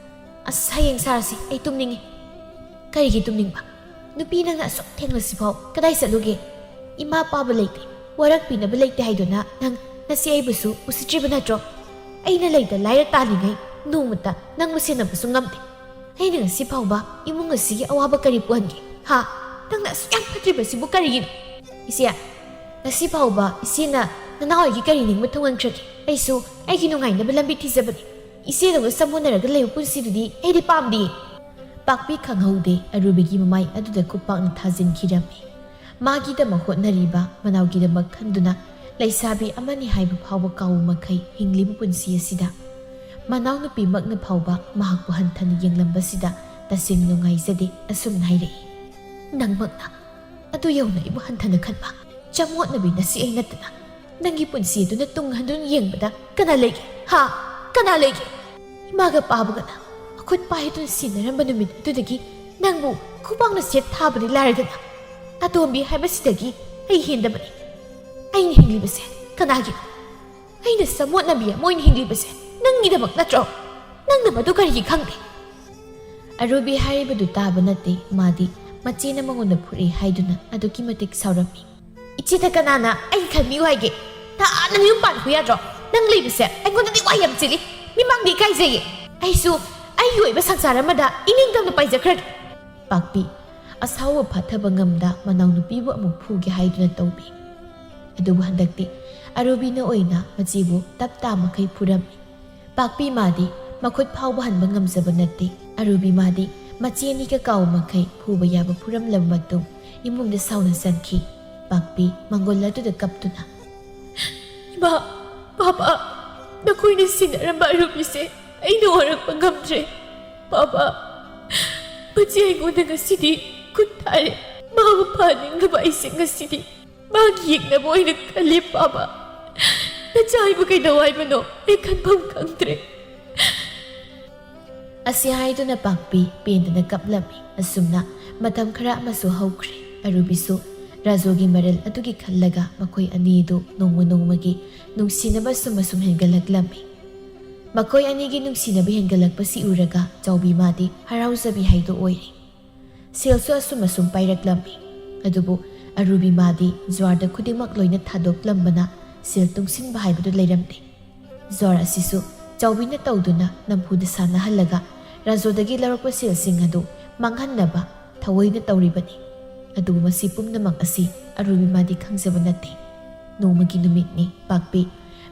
"ꯑꯁ, ꯍꯌꯦꯡ ꯁꯥꯔꯁꯤ, ꯑꯩ ꯇꯨꯝꯅꯤꯡꯉꯤ"꯫ "ꯀꯔꯤꯒꯤ ꯇꯨꯝꯅꯤꯡꯕ? ꯅꯨꯄꯤ, ꯅꯪꯅ ꯑꯁꯨꯛ ꯊꯦꯡꯂꯁꯤꯐꯥꯎ ꯀꯗꯥꯏ ꯆꯠꯂꯨꯒꯦ? ꯏꯃꯥ ꯄꯥꯕ ꯂꯩꯇꯦ, ꯋꯥꯔꯛꯄꯤꯅꯕ ꯂꯩꯇꯦ ꯍꯥꯏꯗꯨꯅ ꯅꯪ ꯅꯆꯦ ꯑꯩꯕꯨꯁꯨ ꯎꯁꯤꯠꯇ꯭ꯔꯤꯕ ꯅꯠꯇ꯭ꯔꯣ? ꯑꯩꯅ ꯂꯩꯇ ꯂꯥꯏꯔ ꯇꯥꯜꯂꯤꯉꯩ ꯅꯣꯡꯃꯇ ꯅꯪꯕꯨ ꯁꯦꯟꯅꯕꯁꯨ ꯉꯝꯗꯦ꯫ ꯑꯩꯅ ꯉꯁꯤ ꯐꯥꯎꯕ ꯏꯃꯨꯡ ꯑꯁꯤꯒꯤ ꯑꯋꯥꯕ ꯀꯔꯤ ꯄꯣꯛꯍꯟꯒꯦ? ꯍꯥ? ꯅꯪꯅ ꯑꯁꯨꯛ ꯌꯥꯝ ꯐꯠꯇ꯭ꯔꯤꯕꯁꯤꯕꯨ ꯀꯔꯤꯒꯤꯅꯣ? ꯏꯆꯦ, ꯉꯁꯤ ꯐꯥꯎꯕ ꯏꯆꯦꯅ ꯅꯅꯥꯎ ꯑꯩꯒꯤ ꯀꯔꯤ ꯅꯤꯡꯕ ꯊꯨꯡꯍꯟꯈ꯭ꯔꯒꯦ? ꯑꯩꯁꯨ ꯑꯩꯒꯤ ꯅꯨꯡꯉꯥꯏꯅꯕ ꯂꯝꯕꯤ ꯊꯤꯖꯕꯅꯤ꯫ ꯏꯆꯦꯗꯧꯅ ꯆꯃꯣꯠꯅꯔꯒ ꯂꯩꯕ ꯄꯨꯟꯁꯤꯗꯨꯗꯤ ꯑꯩꯗꯤ ꯄꯥꯝꯗꯦ"꯫ ꯄꯥꯛꯄꯤ ꯈꯪꯍꯧꯗꯦ ꯑꯔꯨꯕꯤꯒꯤ ꯃꯃꯥꯏ ꯑꯗꯨꯗ ꯈꯨꯠꯄꯥꯛꯅ ꯊꯥꯖꯤꯟꯈꯤꯔꯝꯃꯤ꯫ ꯃꯥꯒꯤꯗꯃꯛ ꯍꯣꯠꯅꯔꯤꯕ ꯃꯅꯥꯎꯒꯤꯗꯃꯛ ꯈꯟꯗꯨꯅ ꯂꯩꯁꯥꯕꯤ ꯑꯃꯅꯤ ꯍꯥꯏꯕ ꯐꯥꯎꯕ ꯀꯥꯎꯕ ꯃꯈꯩ ꯍꯤꯡꯂꯤꯕ ꯄꯨꯟꯁꯤ ꯑꯁꯤꯗ ꯃꯅꯥꯎꯅꯨꯄꯤꯃꯛꯅ ꯐꯥꯎꯕ ꯃꯍꯥꯛꯄꯨ ꯍꯟꯊꯅ ꯌꯦꯡꯂꯝꯕꯁꯤꯗ ꯇꯁꯦꯡꯅ ꯅꯨꯡꯉꯥꯏꯖꯗꯦ꯫ ꯑꯁꯨꯝꯅ ꯍꯥꯏꯔꯛꯏ, "ꯅꯪꯃꯛꯅ ꯑꯗꯨ ꯌꯧꯅ ꯑꯩꯕꯨ ꯍꯟꯊꯅ ꯈꯟꯕ? ꯆꯃꯣꯠꯅꯕꯤ ꯅꯆꯦ ꯑꯩ ꯅꯠꯇꯅ ꯅꯪꯒꯤ ꯄꯨꯟꯁꯤ ꯑꯗꯨꯅ ꯇꯨꯡ ꯍꯟꯗꯨꯅ ꯌꯦꯡꯕꯗ ꯀꯅꯥ ꯂꯩꯒꯦ? ꯍꯥ? ꯀꯅꯥ ꯂꯩꯒꯦ? ꯏꯃꯥꯒ ꯄꯥꯕꯒꯅ ꯃꯈꯨꯠ ꯄꯥꯏꯗꯨꯅ ꯁꯤꯟꯅꯔꯝꯕ ꯅꯨꯃꯤꯠ ꯑꯗꯨꯗꯒꯤ ꯅꯪꯕꯨ ꯈꯨꯕꯥꯛꯅ ꯁꯦꯠ ꯊꯥꯕꯗꯤ ꯂꯥꯏꯔꯗꯅ, ꯑꯇꯣꯝꯕꯤ ꯍꯥꯏꯕꯁꯤꯗꯒꯤ ꯑꯩ ꯍꯦꯟꯗꯕꯅꯤ꯫ ꯑꯩꯅ ꯍꯤꯡꯂꯤꯕꯁꯦ ꯀꯅꯥꯒꯤꯅꯣ? ꯑꯩꯅ ꯆꯃꯣꯠꯅꯕꯤ ꯑꯃ ꯑꯣꯏꯅ ꯍꯤꯡꯂꯤꯕꯁꯦ ꯅꯪꯒꯤꯗꯃꯛ ꯅꯠꯇ꯭ꯔꯣ? ꯅꯪꯅ ꯃꯗꯨ ꯀꯔꯤꯒꯤ ꯈꯪꯗꯦ? ꯑꯔꯨꯕꯤ ꯍꯥꯏꯔꯤꯕꯗꯨ ꯇꯥꯕ ꯅꯠꯇꯦ, ꯃꯥꯗꯤ ꯃꯆꯦꯅ ꯃꯉꯣꯟꯗ ꯐꯨꯔꯛꯏ ꯍꯥꯏꯗꯨꯅ ꯑꯗꯨꯛꯀꯤ ꯃꯇꯤꯛ ꯁꯥꯎꯔꯝꯃꯤ꯫ ꯏꯆꯦꯗ ꯀꯅꯥꯅ ꯑꯩ ꯈꯟꯕꯤꯌꯨ ꯍꯥꯏꯒꯦ? ꯅꯍꯥꯟꯅ ꯅꯌꯨꯝ ꯄꯥꯟꯈꯣ ꯌꯥꯗ꯭ꯔꯣ? ꯅꯪ ꯂꯩꯕꯁꯦ ꯑꯩꯉꯣꯟꯗꯗꯤ ꯋꯥ ꯌꯥꯝ ꯆꯤꯜꯂꯤ꯫ ꯃꯤꯃꯥꯡꯗ ꯏꯀꯥꯏꯖꯩꯌꯦ꯫ ꯑꯩꯁꯨ ꯑꯩꯒꯤ ꯑꯣꯏꯕ ꯁꯪꯁꯥꯔ ꯑꯃꯗ ꯏꯅꯤꯡꯇꯝꯅ ꯄꯥꯏꯖꯈ꯭ꯔꯒꯦ꯫ ꯄꯥꯛꯄꯤ ꯑꯁꯥꯎꯕ ꯐꯥꯊꯕ ꯉꯝꯗ ꯃꯅꯥꯎꯅꯨꯄꯤꯕꯨ ꯑꯃꯨꯛ ꯐꯨꯒꯦ ꯍꯥꯏꯗꯨꯅ ꯇꯧꯕꯤ꯫ ꯑꯗꯨꯕꯨ ꯍꯟꯗꯛꯇꯤ ꯑꯔꯨꯕꯤꯅ ꯑꯣꯏꯅ ꯃꯆꯦꯕꯨ ꯇꯞ ꯇꯥ ꯃꯈꯩ ꯐꯨꯔꯝꯃꯤ꯫ ꯄꯥꯛꯄꯤ ꯃꯥꯗꯤ ꯃꯈꯨꯠ ꯐꯥꯎꯕ ꯍꯟꯕ ꯉꯝꯖꯕ ꯅꯠꯇꯦ꯫ ꯑꯔꯨꯕꯤ ꯃꯥꯗꯤ ꯃꯆꯦ ꯑꯅꯤꯒ ꯀꯥꯎ ꯃꯈꯩ ꯐꯨꯕ ꯌꯥꯕ ꯐꯨꯔꯝꯂꯕ ꯃꯇꯨꯡ ꯏꯃꯨꯡꯗ ꯁꯥꯎꯅ ꯆꯪꯈꯤ꯫ ꯄꯥꯛꯄꯤ ꯃꯪꯒꯣꯜ ꯑꯗꯨꯗ ꯀꯞꯇꯨꯅ, "ꯏꯃꯥ, ꯄꯥꯄꯥ, ꯅꯈꯣꯏꯅ ꯁꯤꯟꯅꯔꯝꯕ ꯑꯔꯨꯕꯤꯁꯦ ꯑꯩꯅ ꯋꯥꯔꯛꯄ ꯉꯝꯗ꯭ꯔꯦ꯫ ꯄꯥꯄꯥ, ꯃꯆꯦ ꯑꯩꯉꯣꯟꯗ ꯉꯁꯤꯗꯤ ꯈꯨꯠ ꯊꯥꯔꯦ꯫ ꯃꯥꯕꯨ ꯐꯍꯟꯅꯤꯡꯂꯕ ꯑꯩꯁꯦ ꯉꯁꯤꯗꯤ ꯃꯥꯒꯤ ꯌꯦꯛꯅꯕ ꯑꯣꯏꯅ ꯈꯜꯂꯤ꯫ ꯄꯥꯕ, ꯅꯆꯥ ꯑꯩꯕꯨ ꯀꯩꯗꯧ ꯍꯥꯏꯕꯅꯣ? ꯑꯩ ꯈꯟꯐꯝ ꯈꯪꯗ꯭ꯔꯦ꯫" ꯑꯁꯤ ꯍꯥꯏꯗꯨꯅ ꯄꯥꯛꯄꯤ ꯄꯦꯟꯗꯅ ꯀꯞꯂꯝꯃꯤ꯫ ꯑꯁꯨꯝꯅ ꯃꯇꯝ ꯈꯔ ꯑꯃꯁꯨ ꯍꯧꯈ꯭ꯔꯦ꯫ ꯑꯔꯨꯕꯤꯁꯨ ꯔꯥꯖꯨꯒꯤ ꯃꯔꯜ ꯑꯗꯨꯒꯤ ꯈꯜꯂꯒ ꯃꯈꯣꯏ ꯑꯅꯤꯗꯨ ꯅꯣꯡꯃ ꯅꯣꯡꯃꯒꯤ ꯅꯨꯡꯁꯤꯅꯕ ꯁꯨꯝ ꯑꯁꯨꯝ ꯍꯦꯟꯒꯠꯂꯛꯂꯝꯃꯤ꯫ ꯃꯈꯣꯏ ꯑꯅꯤꯒꯤ ꯅꯨꯡꯁꯤꯅꯕ ꯍꯦꯟꯒꯠꯂꯛꯄꯁꯤ ꯎꯔꯒ ꯆꯥꯎꯕꯤ ꯃꯥꯗꯤ ꯍꯔꯥꯎꯖꯕꯤ ꯍꯥꯏꯗꯨ ꯑꯣꯏꯔꯦ꯫ ꯁꯦꯜꯁꯨ ꯑꯁꯨꯝ ꯑꯁꯨꯝ ꯄꯥꯏꯔꯛꯂꯝꯃꯤ꯫ ꯑꯗꯨꯕꯨ ꯑꯔꯨꯕꯤ ꯃꯥꯗꯤ ꯖ꯭ꯋꯥꯔꯗ ꯈꯨꯗꯤꯡꯃꯛ ꯂꯣꯏꯅ ꯊꯥꯗꯣꯛꯂꯝꯕꯅ ꯁꯦꯜ ꯇꯨꯡꯁꯤꯟꯕ ꯍꯥꯏꯕꯗꯨ ꯂꯩꯔꯝꯗꯦ꯫ ꯖ꯭ꯋꯥꯔ ꯑꯁꯤꯁꯨ ꯆꯥꯎꯕꯤꯅ ꯇꯧꯗꯨꯅ ꯅꯝꯐꯨꯗ ꯁꯥꯟꯅꯍꯜꯂꯒ ꯔꯥꯖꯨꯗꯒꯤ ꯂꯧꯔꯛꯄ ꯁꯦꯜꯁꯤꯡ ꯑꯗꯨ ꯃꯥꯡꯍꯟꯅꯕ ꯊꯑꯣꯏꯅ ꯇꯧꯔꯤꯕꯅꯤ꯫ ꯑꯗꯨꯕꯨ ꯃꯁꯤ ꯄꯨꯝꯅꯃꯛ ꯑꯁꯤ ꯑꯔꯨꯕꯤ ꯃꯥꯗꯤ ꯈꯪꯖꯕ ꯅꯠꯇꯦ꯫ ꯅꯣꯡꯃꯒꯤ ꯅꯨꯃꯤꯠꯅꯤ꯫ ꯄꯥꯛꯄꯤ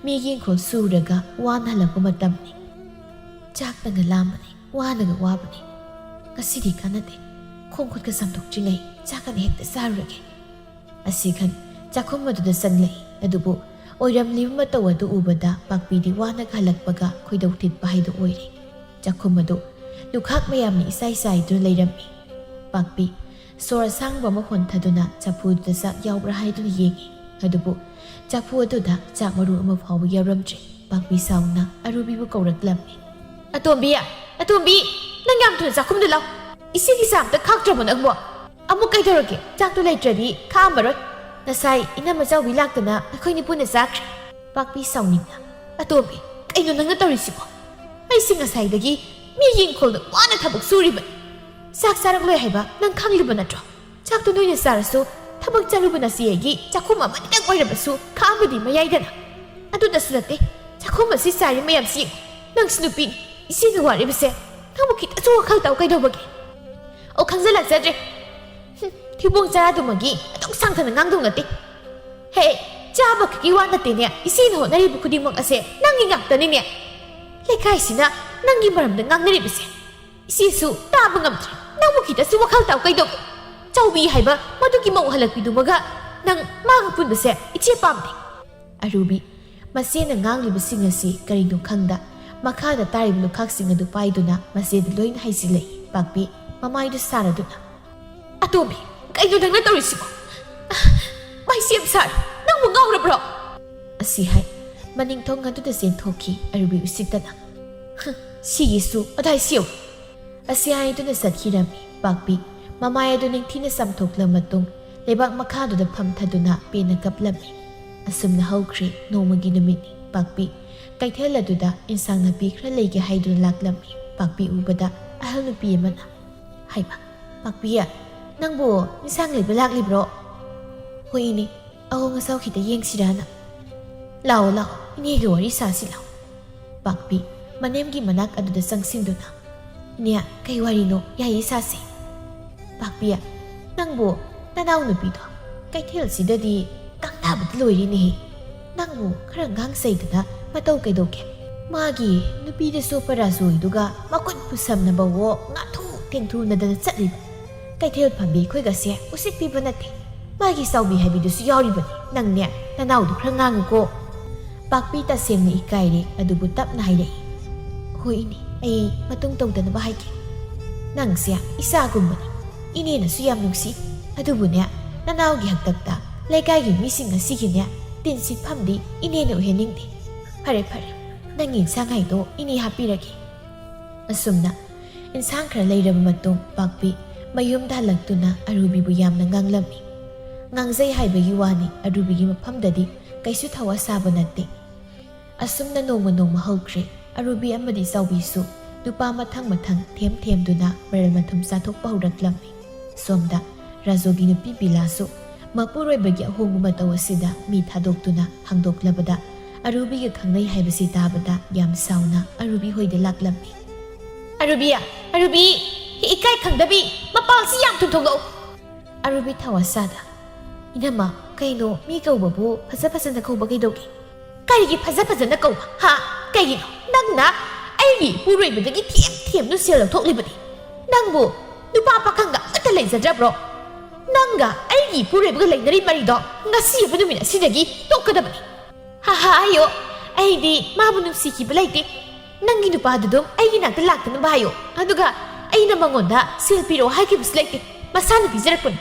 ꯃꯤꯒꯤ ꯏꯪꯈꯣꯜ ꯁꯨꯔꯒ ꯋꯥꯅ ꯍꯜꯂꯛꯄ ꯃꯇꯝꯅꯤ꯫ ꯆꯥꯛꯅꯒ ꯂꯥꯝꯕꯅꯤ, ꯋꯥꯅꯒ ꯋꯥꯕꯅꯤ꯫ ꯉꯁꯤꯗꯤ ꯀꯥꯟꯅꯗꯦ꯫ ꯈꯣꯡ ꯈꯨꯠꯀ ꯆꯥꯝꯊꯣꯛꯇ꯭ꯔꯤꯉꯩ ꯆꯥꯛꯀꯅ ꯍꯦꯛꯇ ꯆꯥꯔꯨꯔꯒꯦ꯫ ꯑꯁꯤ ꯈꯟ ꯆꯥꯛꯈꯨꯝ ꯑꯗꯨꯗ ꯆꯪꯂꯛꯏ꯫ ꯑꯗꯨꯕꯨ ꯑꯣꯏꯔꯝꯂꯤꯕ ꯃꯇꯧ ꯑꯗꯨ ꯎꯕꯗ ꯄꯥꯛꯄꯤꯗꯤ ꯋꯥꯅꯒ ꯍꯜꯂꯛꯄꯒ ꯈꯣꯏꯗꯧ ꯊꯤꯠꯄ ꯍꯥꯏꯗꯨ ꯑꯣꯏꯔꯦ꯫ ꯆꯥꯛꯈꯨꯝ ꯑꯗꯨ ꯂꯨꯈꯥꯛ ꯃꯌꯥꯝꯅ ꯏꯆꯥꯏ ꯆꯥꯏꯗꯨꯅ ꯂꯩꯔꯝꯃꯤ꯫ ꯄꯥꯛꯄꯤ ꯁꯣꯔ ꯑꯁꯥꯡꯕ ꯑꯃ ꯍꯣꯟꯊꯗꯨꯅ ꯆꯐꯨꯗꯨꯗ ꯆꯥꯛ ꯌꯥꯎꯕ꯭ꯔꯥ ꯍꯥꯏꯗꯨꯅ ꯌꯦꯡꯉꯤ꯫ ꯑꯗꯨꯕꯨ ꯆꯐꯨ ꯑꯗꯨꯗ ꯆꯥꯛ ꯃꯔꯨ ꯑꯃ ꯐꯥꯎꯕ ꯌꯥꯎꯔꯝꯗ꯭ꯔꯦ꯫ ꯄꯥꯛꯄꯤ ꯁꯥꯎꯅ ꯑꯔꯨꯕꯤꯕꯨ ꯀꯧꯔꯛꯂꯝꯃꯤ꯫ "ꯑꯇꯣꯝꯕꯤ, ꯑꯇꯣꯝꯕꯤ, ꯅꯪ ꯌꯥꯝ ꯊꯨꯅ ꯆꯥꯛꯈꯨꯝꯗ ꯂꯥꯎ꯫ ꯏꯆꯦꯒꯤ ꯆꯥ ꯑꯝꯇ ꯈꯥꯛꯇ꯭ꯔꯕꯣ ꯅꯪꯕꯣ? ꯑꯃꯨꯛ ꯀꯩꯗꯧꯔꯒꯦ? ꯆꯥꯛꯇꯣ ꯂꯩꯇ꯭ꯔꯗꯤ ꯈꯥꯛꯑꯝꯃꯔꯣꯏ꯫ ꯉꯁꯥꯏ ꯏꯅꯝꯃ ꯆꯥꯎꯕꯤ ꯂꯥꯛꯇꯅ ꯑꯩꯈꯣꯏꯅꯤ ꯄꯨꯟꯅ ꯆꯥꯈ꯭ꯔꯦ꯫" ꯄꯥꯛꯄꯤ ꯁꯥꯎꯅꯤꯡꯅ, "ꯑꯇꯣꯝꯕꯤ, ꯀꯩꯅꯣ ꯅꯪꯅ ꯇꯧꯔꯤꯁꯤꯕꯣ? ꯑꯩꯁꯦ ꯉꯁꯥꯏꯗꯒꯤ ꯃꯤ ꯌꯦꯡꯈꯣꯜꯗ ꯋꯥꯅ ꯊꯕꯛ ꯁꯨꯔꯤꯕꯅꯤ꯫ ꯆꯥꯛ ꯆꯥꯔꯛꯂꯣꯏ ꯍꯥꯏꯕ ꯅꯪ ꯈꯪꯂꯤꯕ ꯅꯠꯇ꯭ꯔꯣ? ꯆꯥꯛꯇꯨ ꯅꯣꯏꯅ ꯆꯥꯔꯁꯨ ꯊꯕꯛ ꯆꯠꯂꯨꯕ ꯅꯆꯦ ꯑꯩꯒꯤ ꯆꯥꯛꯈꯨꯝ ꯑꯃꯅꯤꯗꯪ ꯑꯣꯏꯔꯕꯁꯨ ꯈꯥꯛꯑꯝꯕꯗꯤ ꯃꯌꯥꯏꯗꯅ꯫ ꯑꯗꯨꯗꯁꯨ ꯅꯠꯇꯦ, ꯆꯥꯛꯈꯨꯝ ꯑꯁꯤ ꯆꯥꯏꯔꯤ ꯃꯌꯥꯝꯁꯤ ꯌꯦꯡꯉꯨ꯫ ꯅꯪꯁꯨ ꯅꯨꯄꯤꯅꯤ, ꯏꯆꯦꯅ ꯋꯥꯔꯤꯕꯁꯦ ꯅꯪꯕꯨ ꯈꯤꯇꯁꯨ ꯋꯥꯈꯜ ꯇꯥꯎ ꯀꯩꯗꯧꯕꯒꯦ?" "ꯑꯣ, ꯈꯪꯖꯜꯂꯛꯆꯗ꯭ꯔꯦ꯫ ꯍꯨꯝ, ꯊꯤꯕꯣꯡ ꯆꯥꯔꯥꯗꯨꯃꯒꯤ ꯑꯗꯨꯛ ꯁꯥꯡꯊꯅ ꯉꯥꯡꯗꯧ ꯅꯠꯇꯦ꯫ ꯍꯦ, ꯆꯥꯕ ꯈꯛꯀꯤ ꯋꯥ ꯅꯠꯇꯦꯅꯦ, ꯏꯆꯦꯅ ꯍꯣꯠꯅꯔꯤꯕ ꯈꯨꯗꯤꯡꯃꯛ ꯑꯁꯦ ꯅꯪꯒꯤ ꯉꯥꯛꯇꯅꯤꯅꯦ꯫ ꯂꯩꯀꯥꯏꯁꯤꯅ ꯅꯪꯒꯤ ꯃꯔꯝꯗ ꯉꯥꯡꯅꯔꯤꯕꯁꯦ꯫ ꯏꯆꯦꯁꯨ ꯇꯥꯕ ꯉꯝꯗ꯭ꯔꯦ꯫ ꯅꯪꯕꯨ ꯈꯤꯇꯁꯨ ꯋꯥꯈꯜ ꯇꯥꯎ ꯀꯩꯗꯧꯒꯦ? ꯆꯥꯎꯕꯤ ꯍꯥꯏꯕ ꯃꯗꯨꯒꯤ ꯃꯧ ꯍꯜꯂꯛꯄꯤꯗꯨꯃꯒ ꯅꯪ ꯃꯥꯒ ꯄꯨꯟꯕꯁꯦ ꯏꯆꯦ ꯄꯥꯝꯗꯦ꯫" ꯑꯔꯨꯕꯤ, ꯃꯆꯦꯅ ꯉꯥꯡꯂꯤꯕꯁꯤꯡ ꯑꯁꯤ ꯀꯔꯤꯅꯣ ꯈꯪꯗ, ꯃꯈꯥꯗ ꯇꯥꯔꯤꯕ ꯂꯨꯈꯥꯛꯁꯤꯡ ꯑꯗꯨ ꯄꯥꯏꯗꯨꯅ ꯃꯆꯦꯗ ꯂꯣꯏꯅ ꯍꯩꯖꯤꯜꯂꯛꯏ꯫ ꯄꯥꯛꯄꯤ, ꯃꯃꯥꯏꯗꯨ ꯁꯥꯔꯗꯨꯅ, "ꯑꯇꯣꯝꯕꯤ, ꯀꯩꯅꯣ ꯅꯪꯅ ꯇꯧꯔꯤꯁꯤꯕꯣ? ꯃꯥꯏꯁꯦꯝ ꯁꯥꯔ, ꯅꯪꯕꯨ ꯉꯥꯎꯔꯕ꯭ꯔꯣ?" ꯑꯁꯤ ꯍꯥꯏ, ꯃꯅꯤꯡꯊꯣꯡ ꯑꯗꯨꯗ ꯆꯦꯟꯊꯣꯛꯈꯤ ꯑꯔꯨꯕꯤ ꯎꯁꯤꯠꯇꯅ꯫ "ꯍ, ꯁꯤꯒꯤꯁꯨ ꯑꯗꯥꯏ ꯁꯤꯌꯧ꯫" ꯑꯁꯤ ꯍꯥꯏꯗꯨꯅ ꯆꯠꯈꯤꯔꯝꯃꯤ꯫ ꯄꯥꯛꯄꯤ ꯃꯃꯥꯏ ꯑꯗꯨ ꯅꯤꯡꯊꯤꯅ ꯆꯥꯝꯊꯣꯛꯂ ꯃꯇꯨꯡ, ꯂꯩꯕꯥꯛ ꯃꯈꯥꯗꯨꯗ ꯐꯝꯊꯗꯨꯅ ꯄꯦꯟꯅ ꯀꯞꯂꯝꯃꯤ꯫ ꯑꯁꯨꯝꯅ ꯍꯧꯈ꯭ꯔꯦ ꯅꯣꯡꯃꯒꯤ ꯅꯨꯃꯤꯠꯅꯤ꯫ ꯄꯥꯛꯄꯤ ꯀꯩꯊꯦꯜ ꯑꯗꯨꯗ ꯏꯟꯁꯥꯡ ꯅꯥꯄꯤ ꯈꯔ ꯂꯩꯒꯦ ꯍꯥꯏꯗꯨꯅ ꯂꯥꯛꯂꯝꯃꯤ꯫ ꯄꯥꯛꯄꯤ ꯎꯕꯗ ꯑꯍꯜ ꯅꯨꯄꯤ ꯑꯃꯅ, "ꯍꯩꯃꯥ, ꯄꯥꯛꯄꯤ, ꯅꯪꯕꯨ ꯏꯟꯁꯥꯡ ꯂꯩꯕ ꯂꯥꯛꯂꯤꯕ꯭ꯔꯣ?" "ꯍꯣꯏ ꯏꯅꯦ, ꯑꯍꯣꯡ ꯑꯆꯥꯎ ꯈꯤꯇ ꯌꯦꯡꯁꯤꯔꯥꯅ꯫" "ꯂꯥꯛꯑꯣ, ꯂꯥꯛꯑꯣ, ꯏꯅꯦꯒ ꯋꯥꯔꯤ ꯁꯥꯁꯤ ꯂꯥꯛꯑꯣ꯫" ꯄꯥꯛꯄꯤ ꯃꯅꯦꯝꯒꯤ ꯃꯅꯥꯛ ꯑꯗꯨꯗ ꯆꯪꯁꯤꯟꯗꯨꯅ, "ꯏꯅꯦ, ꯀꯩ ꯋꯥꯔꯤꯅꯣ? ꯌꯥꯏꯌꯦ, ꯁꯥꯁꯦ꯫" "ꯄꯥꯛꯄꯤ, ꯅꯪꯕꯨ ꯅꯅꯥꯎ ꯅꯨꯄꯤꯗꯣ ꯀꯩꯊꯦꯜꯁꯤꯗꯗꯤ ꯉꯥꯡꯅꯕꯗ ꯂꯣꯏꯔꯦꯅꯦꯍꯦ꯫ ꯅꯪꯕꯨ ꯈꯔ ꯉꯥꯡ ꯁꯩꯗꯅ ꯃꯇꯧ ꯀꯩꯗꯧꯒꯦ? ꯃꯥꯒꯤ ꯅꯨꯄꯤꯗ ꯆꯣꯞꯄ ꯔꯥꯖꯣꯏꯗꯨꯒ ꯃꯈꯨꯠ ꯄꯨꯁꯝꯅꯕꯋꯣ ꯉꯥꯊꯨ ꯊꯦꯡꯊꯨꯅꯗꯅ ꯆꯠꯂꯤꯕ꯫ ꯀꯩꯊꯦꯜ ꯐꯝꯕꯤ ꯑꯩꯈꯣꯏꯒꯁꯦ ꯎꯁꯤꯠꯄꯤꯕ ꯅꯠꯇꯦ꯫ ꯃꯥꯒꯤ ꯆꯥꯎꯕꯤ ꯍꯥꯏꯕꯤꯗꯨꯁꯨ ꯌꯥꯎꯔꯤꯕꯅꯤ꯫ ꯅꯪꯅꯦ, ꯅꯅꯥꯎꯗꯨ ꯈꯔ ꯉꯥꯡꯉꯨꯀꯣ꯫" ꯄꯥꯛꯄꯤ ꯇꯁꯦꯡꯅ ꯏꯀꯥꯏꯔꯦ, ꯑꯗꯨꯕꯨ ꯇꯞꯅ ꯍꯥꯏꯔꯛꯏ, "ꯍꯣꯏ ꯏꯅꯦ, ꯑꯩ ꯃꯇꯨꯡ ꯇꯧꯗꯅꯕ ꯍꯥꯏꯒꯦ꯫ ꯅꯪꯁꯦ ꯏꯆꯥꯒꯨꯝꯕꯅꯤ, ꯏꯅꯦꯅꯁꯨ ꯌꯥꯝ ꯅꯨꯡꯁꯤ꯫ ꯑꯗꯨꯕꯨꯅꯦ, ꯅꯅꯥꯎꯒꯤ ꯍꯥꯛꯇꯛꯇ ꯂꯩꯀꯥꯏꯒꯤ ꯃꯤꯁꯤꯡ ꯑꯁꯤꯒꯤꯅꯦ ꯇꯤꯟ ꯁꯤꯠꯐꯝꯗꯤ ꯏꯅꯦꯅ ꯑꯣꯏꯍꯟꯅꯤꯡꯗꯦ꯫ "ꯐꯔꯦ, ꯐꯔꯦ, ꯅꯪꯒꯤ ꯏꯟꯁꯥꯡ ꯍꯥꯏꯗꯣ ꯏꯅꯦ ꯍꯥꯞꯄꯤꯔꯒꯦ"꯫ ꯑꯁꯨꯝꯅ ꯏꯟꯁꯥꯡ ꯈꯔ ꯂꯩꯔꯕ ꯃꯇꯨꯡ ꯄꯥꯛꯄꯤ ꯃꯌꯨꯝꯗ ꯍꯜꯂꯛꯇꯨꯅ ꯑꯔꯨꯕꯤꯕꯨ ꯌꯥꯝꯅ ꯉꯥꯡꯂꯝꯃꯤ꯫ ꯉꯥꯡꯖꯩ ꯍꯥꯏꯕꯒꯤ ꯋꯥꯅꯤ, ꯑꯔꯨꯕꯤꯒꯤ ꯃꯐꯝꯗꯗꯤ ꯀꯩꯁꯨ ꯊꯋꯥ ꯁꯥꯕ ꯅꯠꯇꯦ꯫ ꯑꯁꯨꯝꯅ ꯅꯣꯡꯃ ꯅꯣꯡꯃ ꯍꯧꯈ꯭ꯔꯦ꯫ ꯑꯔꯨꯕꯤ ꯑꯃꯗꯤ ꯆꯥꯎꯕꯤꯁꯨ ꯅꯨꯄꯥ ꯃꯊꯪ ꯃꯊꯪ ꯊꯦꯝ ꯊꯦꯝꯗꯨꯅ ꯃꯔꯜ ꯃꯊꯨꯝ ꯆꯥꯊꯣꯛꯄ ꯍꯧꯔꯛꯂꯝꯃꯤ꯫ ꯁꯣꯝꯗ ꯔꯥꯖꯨꯒꯤ ꯅꯨꯄꯤ ꯕꯤꯂꯥꯁꯨ ꯃꯄꯨꯔꯣꯏꯕꯒꯤ ꯑꯍꯣꯡꯕ ꯃꯇꯧ ꯑꯁꯤꯗ ꯃꯤ ꯊꯥꯗꯣꯛꯇꯨꯅ ꯍꯥꯡꯗꯣꯛꯂꯕꯗ ꯑꯔꯨꯕꯤꯒ ꯈꯪꯅꯩ ꯍꯥꯏꯕꯁꯤ ꯇꯥꯕꯗ ꯌꯥꯝ ꯁꯥꯎꯅ ꯑꯔꯨꯕꯤ ꯍꯣꯏꯗ ꯂꯥꯛꯂꯝꯃꯤ꯫ "ꯑꯔꯨꯕꯤ, ꯑꯔꯨꯕꯤ, ꯏꯀꯥꯏ ꯈꯪꯗꯕꯤ, ꯃꯄꯥꯜꯁꯤ ꯌꯥꯝ ꯊꯨꯝ ꯊꯣꯛꯂꯛꯎ"꯫ ꯑꯔꯨꯕꯤ ꯊꯋꯥꯁꯥꯗ, "ꯏꯅꯝꯃ, ꯀꯩꯅꯣ ꯃꯤ ꯀꯧꯕꯕꯨ ꯐꯖ ꯐꯖꯅ ꯀꯧꯕ ꯀꯩꯗꯧꯒꯦ?" "ꯀꯔꯤꯒꯤ ꯐꯖ ꯐꯖꯅ ꯀꯧꯕ, ꯍꯥ? ꯀꯩꯒꯤꯅꯣ? ꯅꯪꯅ ꯑꯩꯒꯤ ꯏꯄꯨꯔꯣꯏꯕꯗꯒꯤ ꯊꯦꯝ ꯊꯦꯝꯗꯨ ꯁꯦꯜ ꯂꯧꯊꯣꯛꯂꯤꯕꯅꯤ꯫ ꯅꯪꯕꯨ ꯅꯨꯄꯥ ꯄꯥꯈꯪꯒ ꯑꯃꯠꯇ ꯂꯩꯖꯗ꯭ꯔꯕ꯭ꯔꯣ? ꯅꯪꯒ ꯑꯩꯒꯤ ꯏꯄꯨꯔꯣꯏꯕꯒ ꯂꯩꯅꯔꯤ ꯃꯔꯤꯗꯣ ꯉꯁꯤ ꯍꯥꯏꯕ ꯅꯨꯃꯤꯠ ꯑꯁꯤꯗꯒꯤ ꯇꯣꯛꯀꯗꯕꯅꯤ"꯫ "ꯍꯥ ꯍꯥ ꯍꯥꯏꯌꯣ, ꯑꯩꯗꯤ ꯃꯥꯕꯨ ꯅꯨꯡꯁꯤꯈꯤꯕ ꯂꯩꯇꯦ꯫ ꯅꯪꯒꯤ ꯅꯨꯄꯥꯗꯨ ꯑꯗꯨꯝ ꯑꯩꯒꯤ ꯅꯥꯛꯇ ꯂꯥꯛꯇꯅꯕ ꯍꯥꯏꯌꯣ꯫ ꯑꯗꯨꯒ ꯑꯩꯅ ꯃꯉꯣꯟꯗ ꯁꯦꯜ ꯄꯤꯔꯛꯑꯣ ꯍꯥꯏꯈꯤꯕꯁꯨ ꯂꯩꯇꯦ, ꯃꯁꯥꯅ ꯄꯤꯖꯔꯛꯄꯅꯤ꯫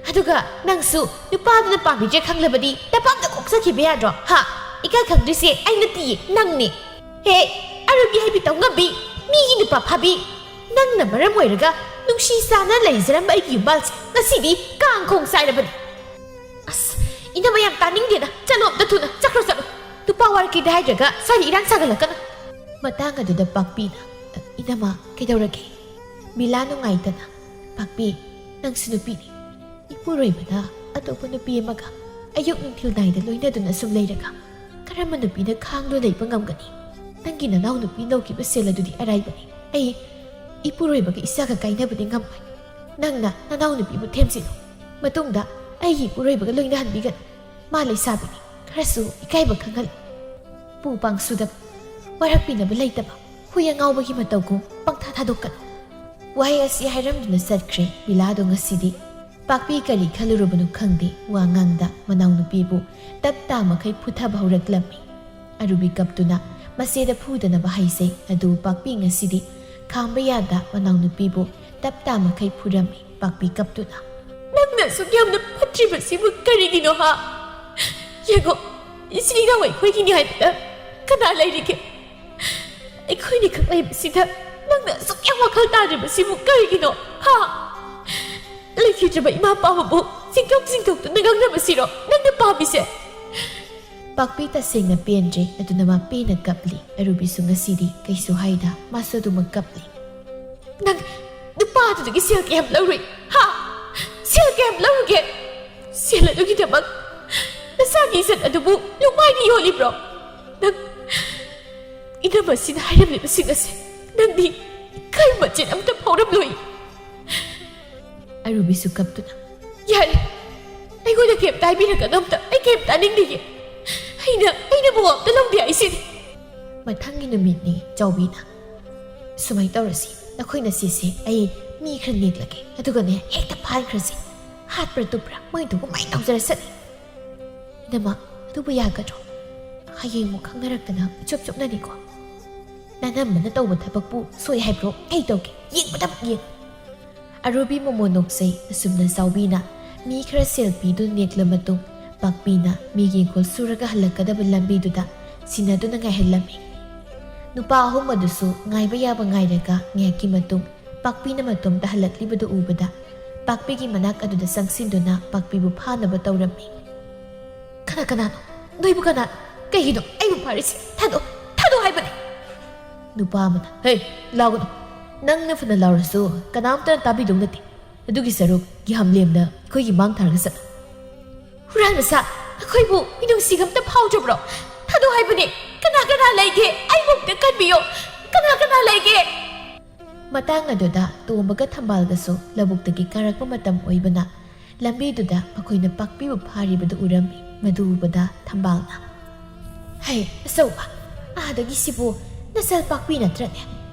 ꯑꯗꯨꯒ ꯅꯪꯁꯨ ꯅꯨꯄꯥꯗꯨꯅ ꯄꯥꯝꯕꯤꯗ꯭ꯔꯦ ꯈꯪꯂꯕꯗꯤ ꯅꯄꯥꯝꯗ ꯀꯣꯛ ꯆꯠꯈꯤꯕ ꯌꯥꯗ꯭ꯔꯣ? ꯍꯥ? ꯏꯀꯥꯏ ꯈꯪꯗ꯭ꯔꯤꯁꯦ ꯑꯩ ꯅꯠꯇꯤꯌꯦ, ꯅꯪꯅꯦ꯫ ꯍꯦ, ꯑꯔꯨꯕꯤ ꯍꯥꯏꯕꯤ ꯇꯧꯉꯝꯕꯤ, ꯃꯤꯒꯤ ꯅꯨꯄꯥ ꯐꯥꯕꯤ꯫ ꯅꯪꯅ ꯃꯔꯝ ꯑꯣꯏꯔꯒ ꯅꯨꯡꯁꯤ ꯆꯥꯟꯅ ꯂꯩꯖꯔꯝꯕ ꯑꯩꯒꯤ ꯌꯨꯝꯕꯥꯜꯁꯦ ꯉꯁꯤꯗꯤ ꯀꯥꯡꯈꯣꯡ ꯆꯥꯏꯔꯕꯅꯤ꯫ ꯑꯁ, ꯏꯅꯝꯃ ꯌꯥꯝ ꯇꯥꯅꯤꯡꯗꯦꯗ꯫ ꯆꯠꯂꯣ, ꯑꯝꯇ ꯊꯨꯅ ꯆꯠꯈ꯭ꯔꯣ, ꯆꯠꯂꯣ꯫ ꯅꯨꯄꯥ ꯋꯥꯔꯛꯀꯦꯗ ꯍꯥꯏꯗ꯭ꯔꯒ ꯁ꯭ꯋꯥꯏꯗ ꯏꯔꯥꯡ ꯁꯥꯒꯠꯂꯛꯀꯅꯨ꯫ ꯃꯇꯥꯡ ꯑꯗꯨꯗ ꯄꯥꯛꯄꯤꯅ, "ꯏꯅꯝꯃ, ꯀꯩꯗꯧꯔꯒꯦ?" ꯃꯤꯂꯥ ꯅꯨꯡꯉꯥꯏꯇꯅ, "ꯄꯥꯛꯄꯤ, ꯅꯪꯁꯨ ꯅꯨꯄꯤꯅꯤ꯫ ꯏꯄꯨꯔꯣꯏꯕꯅ ꯑꯇꯣꯞꯄ ꯅꯨꯄꯤ ꯑꯃꯒ ꯑꯌꯨꯛ ꯅꯨꯡꯊꯤꯜ ꯅꯥꯏꯗ ꯂꯣꯏꯅꯗꯨꯅ ꯁꯨꯝ ꯂꯩꯔꯒ ꯀꯔꯝꯕ ꯅꯨꯄꯤꯅ ꯈꯥꯡꯗꯨꯅ ꯂꯩꯕ ꯉꯝꯒꯅꯤ? ꯅꯪꯒꯤ ꯅꯅꯥꯎ ꯅꯨꯄꯤ ꯂꯧꯈꯤꯕ ꯁꯦꯜ ꯑꯗꯨꯗꯤ ꯑꯔꯥꯏꯕꯅꯤ꯫ ꯑꯩ ꯏꯄꯨꯔꯣꯏꯕꯒ ꯏꯆꯥꯒ ꯀꯥꯏꯅꯕꯗꯤ ꯉꯝꯃꯣꯏ꯫ ꯅꯪꯅ ꯅꯅꯥꯎ ꯅꯨꯄꯤꯕꯨ ꯊꯦꯝꯖꯤꯜꯂꯨ꯫ ꯃꯇꯨꯡꯗ ꯑꯩꯒꯤ ꯏꯄꯨꯔꯣꯏꯕꯒ ꯂꯣꯏꯅꯍꯟꯕꯤꯒꯅꯨ꯫ ꯃꯥ ꯂꯩꯁꯥꯕꯤꯅꯤ, ꯈꯔꯁꯨ ꯏꯀꯥꯏꯕ ꯈꯪꯍꯜꯂꯨ"꯫ ꯄꯨ ꯄꯥꯡꯁꯨꯗꯕ, ꯋꯥꯔꯛꯄꯤꯅꯕ ꯂꯩꯇꯕ, ꯍꯨꯏ ꯑꯉꯥꯎꯕꯒꯤ ꯃꯇꯧꯒꯨꯝ ꯄꯪꯊꯥ ꯊꯥꯗꯣꯛꯀꯅꯨ꯫ ꯋꯥꯍꯩ ꯑꯁꯤ ꯍꯥꯏꯔꯝꯗꯨꯅ ꯆꯠꯈ꯭ꯔꯦ ꯃꯤꯂꯥꯗꯣ꯫ ꯉꯁꯤꯗꯤ ꯄꯥꯛꯄꯤ ꯀꯔꯤ ꯈꯜꯂꯨꯔꯕꯅꯣ ꯈꯪꯗꯦ, ꯋꯥ ꯉꯥꯡꯗ ꯃꯅꯥꯎꯅꯨꯄꯤꯕꯨ ꯇꯞ ꯇꯥ ꯃꯈꯩ ꯐꯨꯊꯕ ꯍꯧꯔꯛꯂꯝꯃꯤ꯫ ꯑꯔꯨꯕꯤ ꯀꯞꯇꯨꯅ ꯃꯆꯦꯗ ꯐꯨꯗꯅꯕ ꯍꯥꯏꯖꯩ, ꯑꯗꯨ ꯄꯥꯛꯄꯤ ꯉꯁꯤꯗꯤ ꯈꯥꯝꯕ ꯌꯥꯗ ꯃꯅꯥꯎꯅꯨꯄꯤꯕꯨ ꯇꯞ ꯇꯥ ꯃꯈꯩ ꯐꯨꯔꯝꯃꯤ꯫ ꯄꯥꯛꯄꯤ ꯀꯞꯇꯨꯅ, "ꯅꯪꯅ ꯑꯁꯨꯛ ꯌꯥꯝꯅ ꯐꯠꯇ꯭ꯔꯤꯕꯁꯤꯕꯨ ꯀꯔꯤꯒꯤꯅꯣ, ꯍꯥ? ꯌꯦꯡꯉꯣ, ꯏꯆꯤꯟ ꯏꯅꯥꯎ ꯑꯩꯈꯣꯏꯒꯤꯅꯤ ꯍꯥꯏꯕꯗ ꯀꯅꯥ ꯂꯩꯔꯤꯒꯦ? ꯑꯩꯈꯣꯏꯅꯤ ꯈꯛ ꯂꯩꯕꯁꯤꯗ ꯅꯪꯅ ꯑꯁꯨꯛ ꯌꯥꯝ ꯋꯥꯈꯜ ꯇꯥꯗ꯭ꯔꯤꯕꯁꯤꯕꯨ ꯀꯔꯤꯒꯤꯅꯣ? ꯍꯥ? ꯂꯩꯈꯤꯗ꯭ꯔꯕ ꯏꯃꯥ ꯄꯥꯕꯕꯨ ꯆꯤꯡꯊꯣꯛ ꯆꯤꯡꯊꯣꯛꯇꯨꯅ ꯉꯥꯡꯅꯕꯁꯤꯔꯣ ꯅꯪꯅ ꯄꯥꯝꯃꯤꯁꯦ? ꯄꯥꯛꯄꯤ ꯇꯁꯦꯡꯅ ꯄꯦꯟꯗ꯭ꯔꯦ꯫ ꯑꯗꯨꯅ ꯃꯥ ꯄꯦꯟꯅ ꯀꯞꯂꯤ꯫ ꯑꯔꯨꯕꯤꯁꯨ ꯉꯁꯤꯗꯤ ꯀꯩꯁꯨ ꯍꯥꯏꯗ ꯃꯥꯁꯨ ꯑꯗꯨꯃꯛ ꯀꯞꯂꯤ꯫ ꯅꯪ ꯅꯨꯄꯥꯗꯨꯗꯒꯤ ꯁꯦꯜ ꯀꯌꯥꯝ ꯂꯧꯔꯨꯏ? ꯍꯥ? ꯁꯦꯜ ꯀꯌꯥꯝ ꯂꯧꯔꯨꯒꯦ? ꯁꯦꯜ ꯑꯗꯨꯒꯤꯗꯃꯛ ꯅꯁꯥꯒꯤ ꯏꯖꯠ ꯑꯗꯨꯕꯨ ꯂꯨꯃꯥꯏꯗ ꯌꯣꯜꯂꯤꯕ꯭ꯔꯣ? ꯅꯪ ꯏꯅꯝꯃ ꯑꯁꯤꯅ ꯍꯥꯏꯔꯝꯂꯤꯕꯁꯤꯡ ꯑꯁꯦ ꯅꯪꯗꯤ ꯏꯀꯥꯏ ꯃꯆꯦꯠ ꯑꯝꯇ ꯐꯥꯎꯔꯝꯂꯣꯏ꯫ ꯑꯔꯨꯕꯤꯁꯨ ꯀꯞꯇꯨꯅ, "ꯌꯥꯔꯦ, ꯑꯩꯉꯣꯟꯗ ꯀꯩꯝꯇ ꯍꯥꯏꯕꯤꯔꯛꯀꯅꯨ ꯑꯝꯇ, ꯑꯩ ꯀꯩꯝ ꯇꯥꯅꯤꯡꯗꯤꯌꯦ꯫ ꯑꯩꯅ, ꯑꯩꯅ ꯃꯋꯥ ꯑꯝꯇ ꯂꯧꯗꯦ ꯍꯥꯏꯁꯤꯅꯤ꯫" ꯃꯊꯪꯒꯤ ꯅꯨꯃꯤꯠꯅꯤ ꯆꯥꯎꯕꯤꯅ, "ꯁꯨꯃꯥꯏꯅ ꯇꯧꯔꯁꯤ, ꯅꯈꯣꯏ ꯅꯆꯦꯁꯦ ꯑꯩ ꯃꯤ ꯈꯔ ꯅꯦꯛꯂꯒꯦ, ꯑꯗꯨꯒꯅꯦ ꯍꯦꯛꯇ ꯐꯥꯍꯟꯈ꯭ꯔꯁꯤ꯫ ꯍꯥꯠꯄ꯭ꯔꯥ ꯇꯨꯞꯄ꯭ꯔꯥ ꯃꯣꯏ ꯊꯣꯛꯄ ꯃꯥꯏꯅ ꯇꯧꯖꯔꯁꯅꯤ꯫" "ꯏꯅꯝꯃ, ꯑꯗꯨꯕꯨ ꯌꯥꯒꯗ꯭ꯔꯣ? ꯍꯌꯦꯡꯃꯨꯛ ꯈꯪꯅꯔꯛꯇꯅ ꯏꯆꯨꯞ ꯆꯨꯞꯅꯅꯤꯀꯣ꯫ ꯅꯅꯝꯃꯅ ꯇꯧꯕ ꯊꯕꯛꯄꯨ ꯁꯣꯏ ꯍꯥꯏꯕ꯭ꯔꯣ? ꯑꯩ ꯇꯧꯒꯦ, ꯌꯦꯡꯕꯗ ꯑꯃꯨꯛ ꯌꯦꯡ꯫" ꯑꯔꯨꯕꯤ ꯃꯣꯃꯣꯟ ꯅꯣꯛꯆꯩ꯫ ꯑꯁꯨꯝꯅ ꯆꯥꯎꯕꯤꯅ ꯃꯤ ꯈꯔ ꯁꯦꯜ ꯄꯤꯗꯨꯅ ꯅꯦꯛꯂ ꯃꯇꯨꯡ, ꯄꯥꯛꯄꯤꯅ ꯃꯤꯒꯤ ꯏꯪꯈꯣꯜ ꯁꯨꯔꯒ ꯍꯜꯂꯛꯀꯗꯕ ꯂꯝꯕꯤꯗꯨꯗ ꯁꯤꯟꯅꯗꯨꯅ ꯉꯥꯏꯍꯜꯂꯝꯃꯤ꯫ ꯅꯨꯄꯥ ꯑꯍꯨꯝ ꯑꯗꯨꯁꯨ ꯉꯥꯏꯕ ꯌꯥꯕ ꯉꯥꯏꯔꯒ ꯉꯥꯏꯍꯥꯛꯀꯤ ꯃꯇꯨꯡ ꯄꯥꯛꯄꯤꯅ ꯃꯇꯣꯝꯇ ꯍꯜꯂꯛꯂꯤꯕꯗꯨ ꯎꯕꯗ, ꯄꯥꯛꯄꯤꯒꯤ ꯃꯅꯥꯛ ꯑꯗꯨꯗ ꯆꯪꯁꯤꯟꯗꯨꯅ ꯄꯥꯛꯄꯤꯕꯨ ꯐꯥꯅꯕ ꯇꯧꯔꯝꯃꯤ꯫ "ꯀꯅꯥ, ꯀꯅꯥꯅꯣ? ꯅꯣꯏꯕꯨ ꯀꯅꯥꯅꯣ? ꯀꯩꯒꯤꯅꯣ ꯑꯩꯕꯨ ꯐꯥꯔꯤꯁꯤ? ꯊꯥꯗꯣꯛ, ꯊꯥꯗꯣꯛ ꯍꯥꯏꯕꯅꯦ!" ꯅꯨꯄꯥ ꯑꯃꯅ, "ꯍꯦ, ꯂꯥꯎꯒꯅꯨ꯫ ꯅꯪꯅ ꯐꯅ ꯂꯥꯎꯔꯁꯨ ꯀꯅꯥꯝꯇꯅ ꯇꯥꯕꯤꯗꯧ ꯅꯠꯇꯦ꯫ ꯑꯗꯨꯒꯤ ꯁꯔꯨꯛ ꯌꯥꯝꯂꯦꯝꯅ ꯑꯩꯈꯣꯏꯒꯤ ꯃꯥꯡ ꯊꯥꯔꯒ ꯆꯠꯂꯨ꯫" "ꯍꯨꯔꯥꯟ ꯃꯆꯥ, ꯑꯩꯈꯣꯏꯕꯨ ꯃꯤꯅꯨꯡꯁꯤꯒ ꯑꯝꯇ ꯐꯥꯎꯗ꯭ꯔꯕ꯭ꯔꯣ? ꯊꯥꯗꯣꯛ ꯍꯥꯏꯕꯅꯦ꯫ ꯀꯅꯥ ꯀꯅꯥ ꯂꯩꯒꯦ? ꯑꯩꯕꯨ ꯑꯝꯇ ꯀꯟꯕꯤꯌꯣ꯫ ꯀꯅꯥ ꯀꯅꯥ ꯂꯩꯒꯦ?" ꯃꯇꯥꯡ ꯑꯗꯨꯗ ꯇꯣꯝꯕꯒ ꯊꯝꯕꯥꯜꯒꯁꯨ ꯂꯧꯕꯨꯛꯇꯒꯤ ꯀꯥꯔꯛꯄ ꯃꯇꯝ ꯑꯣꯏꯕꯅ, ꯂꯝꯕꯤꯗꯨꯗ ꯃꯈꯣꯏꯅ ꯄꯥꯛꯄꯤꯕꯨ ꯐꯥꯔꯤꯕꯗꯨ ꯎꯔꯝꯃꯤ꯫ ꯃꯗꯨ ꯎꯕꯗ ꯊꯝꯕꯥꯜꯅ, "ꯍꯩ, ꯑꯆꯧꯕ, ꯑꯥꯗꯒꯤꯁꯤꯕꯨ ꯅꯆꯜ ꯄꯥꯛꯄꯤ ꯅꯠꯇ꯭ꯔꯅꯦ?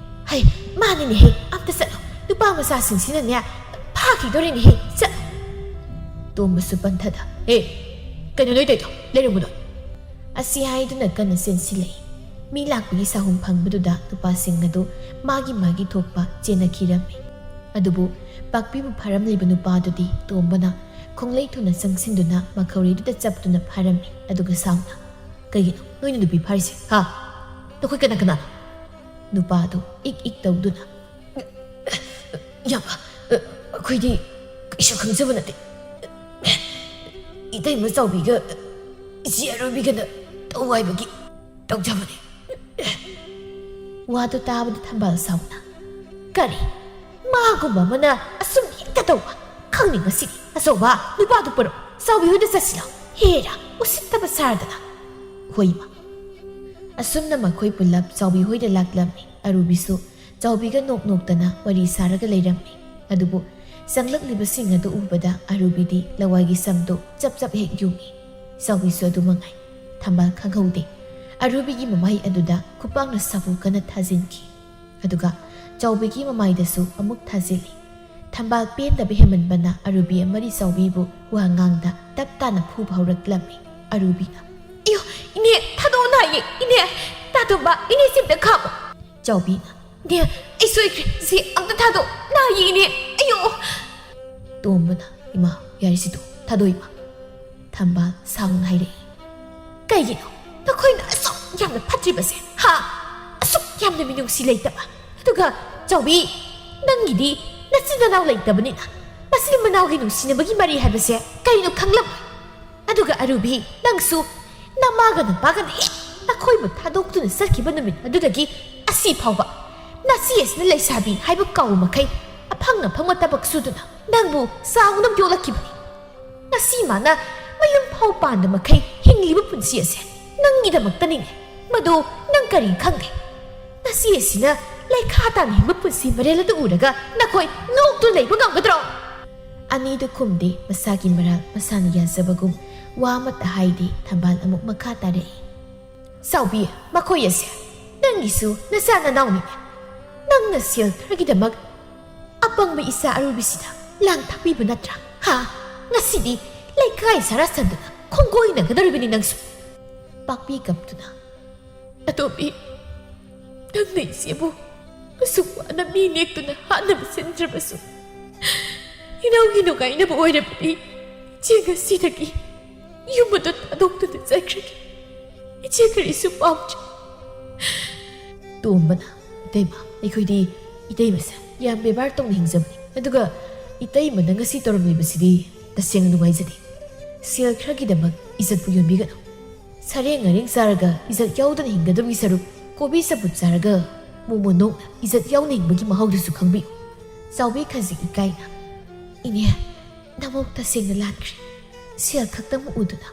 ꯍꯩ, ꯃꯥꯅꯤꯅꯦꯍꯦ, ꯑꯝꯇ ꯆꯠꯂꯣ, ꯅꯨꯄꯥ ꯃꯆꯥꯁꯤꯡꯁꯤꯅꯅꯦ ꯐꯥꯈꯤꯗꯣꯔꯤꯅꯦꯍꯦ, ꯆꯠꯂꯣ꯫" ꯇꯣꯝꯕꯁꯨ ꯄꯟꯊꯗ, "ꯍꯦ, ꯀꯩꯅꯣ ꯅꯣꯏ ꯇꯧꯔꯤꯗꯣ? ꯂꯩꯔꯝꯃꯨ ꯅꯣꯏ꯫" ꯑꯁꯤ ꯍꯥꯏꯗꯨꯅ ꯀꯟꯅ ꯆꯦꯟꯁꯤꯜꯂꯛꯏ꯫ ꯃꯤ ꯂꯥꯛꯄꯒꯤ ꯁꯥꯍꯨꯝ ꯐꯪꯕꯗꯨꯗ ꯅꯨꯄꯥꯁꯤꯡ ꯑꯗꯨ ꯃꯥꯒꯤ ꯃꯥꯒꯤ ꯊꯣꯛꯄ ꯆꯦꯟꯅꯈꯤꯔꯝꯃꯤ꯫ ꯑꯗꯨꯕꯨ ꯄꯥꯛꯄꯤꯕꯨ ꯐꯥꯔꯝꯂꯤꯕ ꯅꯨꯄꯥꯗꯨꯗꯤ ꯇꯣꯝꯕꯅ ꯈꯣꯡꯂꯩ ꯊꯨꯅ ꯆꯪꯁꯤꯟꯗꯨꯅ ꯃꯈꯧꯔꯤꯗꯨꯗ ꯆꯞꯇꯨꯅ ꯐꯥꯔꯝꯃꯤ꯫ ꯑꯗꯨꯒ ꯁꯥꯎꯅ, "ꯀꯩꯒꯤꯅꯣ ꯅꯣꯏꯅ ꯅꯨꯄꯤ ꯐꯥꯔꯤꯁꯦ, ꯍꯥ? ꯅꯈꯣꯏ ꯀꯅꯥ ꯀꯅꯥꯅꯣ?" ꯅꯨꯄꯥꯗꯨ ꯏꯛ ꯏꯛ ꯇꯧꯗꯨꯅ, "ꯏꯌꯥꯝꯕ, ꯑꯩꯈꯣꯏꯗꯤ ꯀꯩꯁꯨ ꯈꯪꯖꯕ ꯅꯠꯇꯦ꯫ ꯏꯇꯩꯃ ꯆꯥꯎꯕꯤꯒ ꯏꯆꯦ ꯑꯔꯣꯏꯕꯤꯒꯅ ꯇꯧ ꯍꯥꯏꯕꯒꯤ ꯇꯧꯖꯕꯅꯤ꯫" ꯋꯥꯗꯨ ꯇꯥꯕꯗ ꯊꯝꯕꯥꯜ ꯁꯥꯎꯅ, "ꯀꯔꯤ? ꯃꯥꯒꯨꯝꯕ ꯑꯃꯅ ꯑꯁꯨꯝ ꯍꯦꯛꯇ ꯇꯧꯕ? ꯈꯪꯅꯤꯡꯉꯁꯤꯗꯤ꯫ ꯑꯆꯧꯕ, ꯅꯨꯄꯥꯗꯨ ꯄꯨꯔꯛꯑꯣ, ꯆꯥꯎꯕꯤ ꯍꯣꯏꯗ ꯆꯠꯁꯤ ꯂꯥꯎ꯫ ꯍꯦꯔꯥ, ꯎꯁꯤꯠꯇꯕ ꯁꯥꯔꯗꯅ꯫" ꯍꯣꯏ ꯏꯃꯥ꯫ ꯑꯁꯨꯝꯅ ꯃꯈꯣꯏ ꯄꯨꯜꯂꯞ ꯆꯥꯎꯕꯤ ꯍꯣꯏꯗ ꯂꯥꯛꯂꯝꯃꯤ꯫ ꯑꯔꯨꯕꯤꯁꯨ ꯆꯥꯎꯕꯤꯒ ꯅꯣꯛ ꯅꯣꯛꯇꯅ ꯋꯥꯔꯤ ꯁꯥꯔꯒ ꯂꯩꯔꯝꯃꯤ꯫ ꯑꯗꯨꯕꯨ ꯆꯪꯂꯛꯂꯤꯕꯁꯤꯡ ꯑꯗꯨ ꯎꯕꯗ ꯑꯔꯨꯕꯤꯗꯤ ꯂꯋꯥꯏꯒꯤ ꯁꯝꯗꯨ ꯆꯞ ꯆꯞ ꯍꯦꯛ ꯌꯨꯡꯏ꯫ ꯆꯥꯎꯕꯤꯁꯨ ꯑꯗꯨ ꯃꯉꯥꯏ꯫ ꯊꯝꯕꯥꯜ ꯈꯪꯍꯧꯗꯦ꯫ ꯑꯔꯨꯕꯤꯒꯤ ꯃꯃꯥꯏ ꯑꯗꯨꯗ ꯈꯨꯄꯥꯛꯅ ꯁꯥꯐꯨ ꯀꯟꯅ ꯊꯥꯖꯤꯟꯈꯤ꯫ ꯑꯗꯨꯒ ꯆꯥꯎꯕꯤꯒꯤ ꯃꯃꯥꯏꯗꯁꯨ ꯑꯃꯨꯛ ꯊꯥꯖꯤꯜꯂꯤ꯫ ꯊꯝꯕꯥꯜ ꯄꯦꯟꯗꯕ ꯍꯦꯟꯃꯟꯕꯅ ꯑꯔꯨꯕꯤ ꯑꯃꯗꯤ ꯆꯥꯎꯕꯤꯕꯨ ꯋꯥ ꯉꯥꯡꯗ ꯇꯞ ꯇꯥꯅ ꯐꯨꯕ ꯍꯧꯔꯛꯂꯝꯃꯤ꯫ ꯑꯔꯨꯕꯤꯅ, "ꯑꯌꯣ, ꯏꯅꯦ, ꯊꯥꯗꯣꯛꯑꯣ, ꯅꯥꯏꯌꯦ, ꯏꯅꯦ, ꯇꯥꯇꯣꯝꯕ, ꯏꯅꯦ, ꯁꯤ ꯑꯝꯇ ꯈꯥꯝꯃꯣ꯫" ꯆꯥꯎꯕꯤꯅ, "ꯏꯅꯦ, ꯑꯩ ꯁꯣꯏꯈ꯭ꯔꯦ, ꯁꯤ ꯑꯝꯇ ꯊꯥꯗꯣꯛꯑꯣ, ꯅꯥꯏꯌꯦ, ꯏꯅꯦ, ꯑꯌꯣ꯫" ꯇꯣꯝꯕꯅ, "ꯏꯃꯥ, ꯌꯥꯔꯦ ꯁꯤꯗꯣ, ꯊꯥꯗꯣꯛꯑꯣ ꯏꯃꯥ꯫" ꯊꯝꯕꯥꯜ ꯁꯥꯎꯅ ꯍꯥꯏꯔꯛꯏ꯫ "ꯀꯩꯒꯤꯅꯣ ꯅꯈꯣꯏꯅ ꯑꯁꯨꯛ ꯌꯥꯝꯅ ꯐꯠꯇ꯭ꯔꯤꯕꯁꯦ, ꯍꯥ? ꯑꯁꯨꯛ ꯌꯥꯝꯅ ꯃꯤꯅꯨꯡꯁꯤ ꯂꯩꯇꯕ꯫ ꯑꯗꯨꯒ ꯆꯥꯎꯕꯤ, ꯅꯪꯒꯤꯗꯤ ꯅꯆꯤꯟ ꯅꯅꯥꯎ ꯂꯩꯇꯕꯅꯤꯅ ꯃꯆꯤꯟ ꯃꯅꯥꯎꯒꯤ ꯅꯨꯡꯁꯤꯅꯕꯒꯤ ꯃꯔꯤ ꯍꯥꯏꯕꯁꯦ ꯀꯩꯅꯣ ꯈꯪꯂꯝꯃꯣꯏ꯫ ꯑꯗꯨꯒ ꯑꯔꯨꯕꯤ, ꯅꯪꯁꯨ ꯅꯃꯥꯒ ꯅꯄꯥꯒꯅ ꯍꯦꯛ ꯅꯈꯣꯏꯕꯨ ꯊꯥꯗꯣꯛꯇꯨꯅ ꯆꯠꯈꯤꯕ ꯅꯨꯃꯤꯠ ꯑꯗꯨꯗꯒꯤ ꯑꯁꯤ ꯐꯥꯎꯕ ꯅꯆꯦ ꯑꯁꯤꯅ ꯂꯩꯁꯥꯕꯤ ꯍꯥꯏꯕ ꯀꯧꯕ ꯃꯈꯩ ꯑꯐꯪ ꯑꯐꯪꯕ ꯊꯕꯛ ꯁꯨꯗꯨꯅ ꯅꯪꯕꯨ ꯆꯥꯎꯅꯕ ꯌꯣꯛꯂꯛꯈꯤꯕꯅꯤ꯫ ꯉꯁꯤ ꯃꯥꯅ ꯃꯌꯨꯝ ꯐꯥꯎ ꯄꯥꯟꯗ ꯃꯈꯩ ꯍꯤꯡꯂꯤꯕ ꯄꯨꯟꯁꯤ ꯑꯁꯦ ꯅꯪꯒꯤꯗꯃꯛꯇꯅꯤꯅꯦ꯫ ꯃꯗꯨ ꯅꯪ ꯀꯔꯤ ꯈꯪꯗꯦ? ꯅꯆꯦ ꯑꯁꯤꯅ ꯂꯩꯈꯥ ꯇꯥꯅ ꯍꯤꯡꯕ ꯄꯨꯟꯁꯤ ꯃꯔꯦꯜ ꯑꯗꯨ ꯎꯔꯒ ꯅꯈꯣꯏ ꯅꯣꯛꯇꯨꯅ ꯂꯩꯕ ꯉꯝꯒꯗ꯭ꯔꯣ? ꯑꯅꯤꯗꯨ ꯈꯨꯝꯗꯦ, ꯃꯁꯥꯒꯤ ꯃꯔꯥꯜ ꯃꯁꯥꯅ ꯌꯥꯖꯕꯒꯨꯝ ꯋꯥ ꯑꯃꯠꯇ ꯍꯥꯏꯗꯦ꯫ ꯊꯝꯕꯥꯜ ꯑꯃꯨꯛ ꯃꯈꯥ ꯇꯥꯔꯛꯏ꯫ ꯆꯥꯎꯕꯤ, ꯃꯈꯣꯏ ꯑꯁꯦ ꯅꯪꯒꯤꯁꯨ ꯅꯆꯥ ꯅꯅꯥꯎꯅꯤꯅꯦ꯫ ꯅꯪꯅ ꯁꯦꯜ ꯈꯔꯒꯤꯗꯃꯛ ꯑꯄꯪꯕ ꯏꯆꯥ ꯑꯔꯨꯕꯤꯁꯤꯗ ꯂꯥꯡ ꯊꯥꯛꯄꯤꯕ ꯅꯠꯇ꯭ꯔꯥ? ꯍꯥ? ꯉꯁꯤꯗꯤ ꯂꯩꯀꯥꯏ ꯁꯥꯔꯥ ꯁꯟꯗꯨꯅ ꯈꯣꯡꯒꯣꯏꯅꯒꯗꯧꯔꯤꯕꯅꯤ ꯅꯪꯁꯨ꯫ ꯄꯥꯛꯄꯤ ꯀꯞꯇꯨꯅ, "ꯑꯇꯣꯝꯕꯤ, ꯅꯪꯅ ꯏꯆꯦꯕꯨ ꯑꯁꯨꯛ ꯋꯥꯅ ꯃꯤ ꯅꯦꯛꯇꯨꯅ ꯍꯥꯠꯅꯕ ꯁꯤꯟꯗ꯭ꯔꯕꯁꯨ, ꯏꯅꯥꯎꯒꯤ ꯅꯨꯡꯉꯥꯏꯅꯕ ꯑꯣꯏꯔꯕꯗꯤ ꯏꯆꯦ ꯉꯁꯤꯗꯒꯤ ꯌꯨꯝ ꯑꯗꯨ ꯊꯥꯗꯣꯛꯇꯨꯅ ꯆꯠꯈ꯭ꯔꯒꯦ꯫ ꯏꯆꯦ ꯀꯔꯤꯁꯨ ꯄꯥꯝꯗ꯭ꯔꯦ꯫ ꯇꯣꯝꯕꯅ, "ꯏꯇꯩꯃ, ꯑꯩꯈꯣꯏꯗꯤ ꯏꯇꯩꯃꯁꯦ ꯌꯥꯝ ꯕꯦꯕꯥꯔ ꯇꯧꯅ ꯍꯤꯡꯖꯕꯅꯤ꯫ ꯑꯗꯨꯒ ꯏꯇꯩꯃꯅ ꯉꯁꯤ ꯇꯧꯔꯝꯂꯤꯕꯁꯤꯗꯤ ꯇꯁꯦꯡꯅ ꯅꯨꯡꯉꯥꯏꯖꯗꯦ꯫ ꯁꯦꯜ ꯈꯔꯒꯤꯗꯃꯛ ꯏꯖꯠꯄꯨ ꯌꯣꯟꯕꯤꯒꯅꯨ꯫ ꯁꯔꯦꯡ ꯉꯥꯔꯦꯡ ꯆꯥꯔꯒ ꯏꯖꯠ ꯌꯥꯎꯗꯅ ꯍꯤꯡꯒꯗꯕꯒꯤ ꯁꯔꯨꯛ ꯀꯣꯕꯤ ꯆꯝꯐꯨꯠ ꯆꯥꯔꯒ ꯃꯣꯃꯣ ꯅꯣꯛꯅ ꯏꯖꯠ ꯌꯥꯎꯅ ꯍꯤꯡꯕꯒꯤ ꯃꯍꯥꯎꯗꯨꯁꯨ ꯈꯪꯕꯤꯌꯨ꯫" ꯆꯥꯎꯕꯤ ꯈꯖꯤꯛ ꯏꯀꯥꯏꯅ, "ꯏꯅꯦ, ꯅꯃꯧ ꯇꯁꯦꯡꯅ ꯂꯥꯟꯈ꯭ꯔꯦ꯫ ꯁꯦꯜ ꯈꯛꯇꯃꯛ ꯎꯗꯨꯅ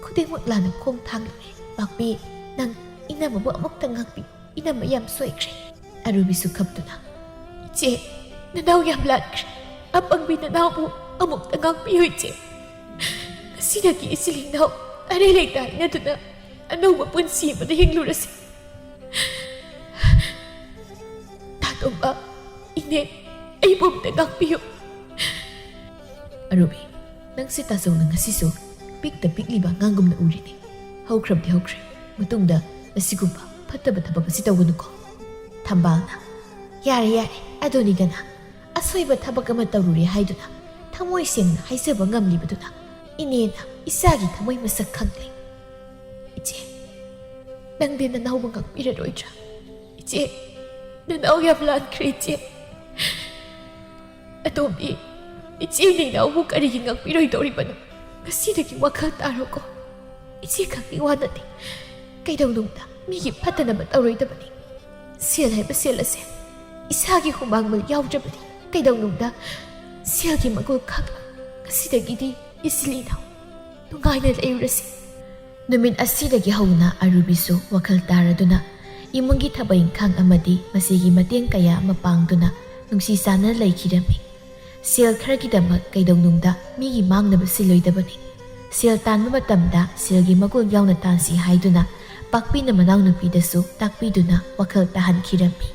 ꯈꯨꯗꯤꯡꯃꯛ ꯂꯥꯟꯅ ꯈꯣꯡ ꯊꯥꯡꯂꯨꯔꯦ꯫ ꯄꯥꯛꯄꯤ, ꯅꯪ ꯏꯅꯝꯃꯕꯨ ꯑꯃꯨꯛꯇ ꯉꯥꯛꯄꯤꯌꯨ꯫ ꯏꯅꯝꯃ ꯌꯥꯝ ꯁꯣꯏꯈ꯭ꯔꯦ꯫" ꯑꯔꯨꯕꯤꯁꯨ ꯀꯞꯇꯨꯅ, "ꯏꯆꯦ, ꯅꯅꯥꯎ ꯌꯥꯝ ꯂꯥꯟꯈ꯭ꯔꯦ꯫ ꯑꯄꯪꯕꯤ ꯅꯅꯥꯎꯕꯨ ꯑꯃꯨꯛꯇ ꯉꯥꯛꯄꯤꯌꯨ ꯏꯆꯦ꯫ ꯉꯁꯤꯗꯒꯤ ꯏꯆꯤꯜ ꯏꯅꯥꯎ ꯑꯔꯩ ꯂꯩꯇ ꯍꯥꯏꯅꯗꯨꯅ ꯑꯅꯧꯕ ꯄꯨꯟꯁꯤ ꯑꯃꯗ ꯍꯤꯡꯂꯨꯔꯁꯤ꯫ ꯇꯥꯇꯣꯝꯕ, ꯏꯅꯦ, ꯑꯩꯕꯨ ꯑꯃꯨꯛꯇ ꯉꯥꯛꯄꯤꯌꯨ꯫" "ꯑꯔꯨꯕꯤ, ꯅꯪꯁꯦ ꯇꯥꯆꯧꯅ ꯉꯁꯤꯁꯨ ꯄꯤꯛꯇ ꯄꯤꯛꯂꯤꯕ ꯑꯉꯥꯡꯒꯨꯝꯅ ꯎꯔꯤꯅꯦ꯫ ꯍꯧꯈ꯭ꯔꯕꯗꯤ ꯍꯧꯈ꯭ꯔꯦ꯫ ꯃꯇꯨꯡꯗ ꯑꯁꯤꯒꯨꯝꯕ ꯐꯠꯇꯕ ꯊꯕꯛ ꯑꯁꯤ ꯇꯧꯒꯅꯨꯀꯣ꯫" ꯊꯝꯕꯥꯜꯅ, "ꯌꯥꯔꯦ, ꯌꯥꯔꯦ, ꯑꯗꯨꯅꯤꯗꯅ꯫ ꯑꯁꯣꯏꯕ ꯊꯕꯛ ꯑꯃ ꯇꯧꯔꯨꯔꯦ ꯍꯥꯏꯗꯨꯅ ꯊꯃꯣꯏ ꯁꯦꯡꯅ ꯍꯥꯏꯖꯕ ꯉꯝꯂꯤꯕꯗꯨꯅ ꯏꯅꯦꯅ ꯏꯆꯥꯒꯤ ꯊꯃꯣꯏ ꯃꯁꯛ ꯈꯪꯂꯦ꯫ ꯏꯆꯦ, ꯅꯪꯗꯤ ꯅꯅꯥꯎꯕꯨ ꯉꯥꯛꯄꯤꯔꯔꯣꯏꯗ꯭ꯔꯥ? ꯏꯆꯦ, ꯅꯅꯥꯎ ꯌꯥꯝ ꯂꯥꯟꯈ꯭ꯔꯦ ꯏꯆꯦ꯫" "ꯑꯇꯣꯝꯕꯤ, ꯏꯆꯦꯅ ꯏꯅꯥꯎꯕꯨ ꯀꯔꯤꯒꯤ ꯉꯥꯛꯄꯤꯔꯣꯏꯗꯧꯔꯤꯕꯅꯣ? ꯉꯁꯤꯗꯒꯤ ꯋꯥꯈꯜ ꯇꯥꯔꯣꯀꯣ꯫ ꯏꯆꯦ ꯈꯛꯀꯤ ꯋꯥ ꯅꯠꯇꯦ, ꯀꯩꯗꯧꯅꯨꯡꯗ ꯃꯤꯒꯤ ꯐꯠꯇꯅꯕ ꯇꯧꯔꯣꯏꯗꯕꯅꯤ꯫ ꯁꯦꯜ ꯍꯥꯏꯕ ꯁꯦꯜ ꯑꯁꯦ ꯏꯁꯥꯒꯤ ꯍꯨꯃꯥꯡꯃꯛ ꯌꯥꯎꯗ꯭ꯔꯕꯗꯤ ꯀꯩꯗꯧꯅꯨꯡꯗ ꯁꯦꯜꯒꯤ ꯃꯒꯨꯟ ꯈꯪꯂꯣꯏ꯫ ꯉꯁꯤꯗꯒꯤꯗꯤ ꯏꯆꯤꯜ ꯏꯅꯥꯎ ꯅꯨꯡꯉꯥꯏꯅ ꯂꯩꯔꯨꯔꯁꯤ꯫" ꯅꯨꯃꯤꯠ ꯑꯁꯤꯗꯒꯤ ꯍꯧꯅ ꯑꯔꯨꯕꯤꯁꯨ ꯋꯥꯈꯜ ꯇꯥꯔꯗꯨꯅ ꯏꯃꯨꯡꯒꯤ ꯊꯕꯛ ꯏꯪꯈꯥꯡ ꯑꯃꯗꯤ ꯃꯁꯤꯒꯤ ꯃꯇꯦꯡ ꯀꯌꯥ ꯑꯃ ꯄꯥꯡꯗꯨꯅ ꯅꯨꯡꯁꯤ ꯆꯥꯟꯅꯅ ꯂꯩꯈꯤꯔꯝꯃꯤ꯫ ꯁꯦꯜ ꯈꯔꯒꯤꯗꯃꯛ ꯀꯩꯗꯧꯅꯨꯡꯗ ꯃꯤꯒꯤ ꯃꯥꯡꯅꯕ ꯁꯤꯜꯂꯣꯏꯗꯕꯅꯤ꯫ ꯁꯦꯜ ꯇꯥꯟꯕ ꯃꯇꯝꯗ ꯁꯦꯜꯒꯤ ꯃꯒꯨꯟ ꯌꯥꯎꯅ ꯇꯥꯟꯁꯤ ꯍꯥꯏꯗꯨꯅ ꯄꯥꯛꯄꯤꯅ ꯃꯅꯥꯎꯅꯨꯄꯤꯗꯁꯨ ꯇꯥꯛꯄꯤꯗꯨꯅ ꯋꯥꯈꯜ ꯇꯥꯍꯟꯈꯤꯔꯝꯃꯤ꯫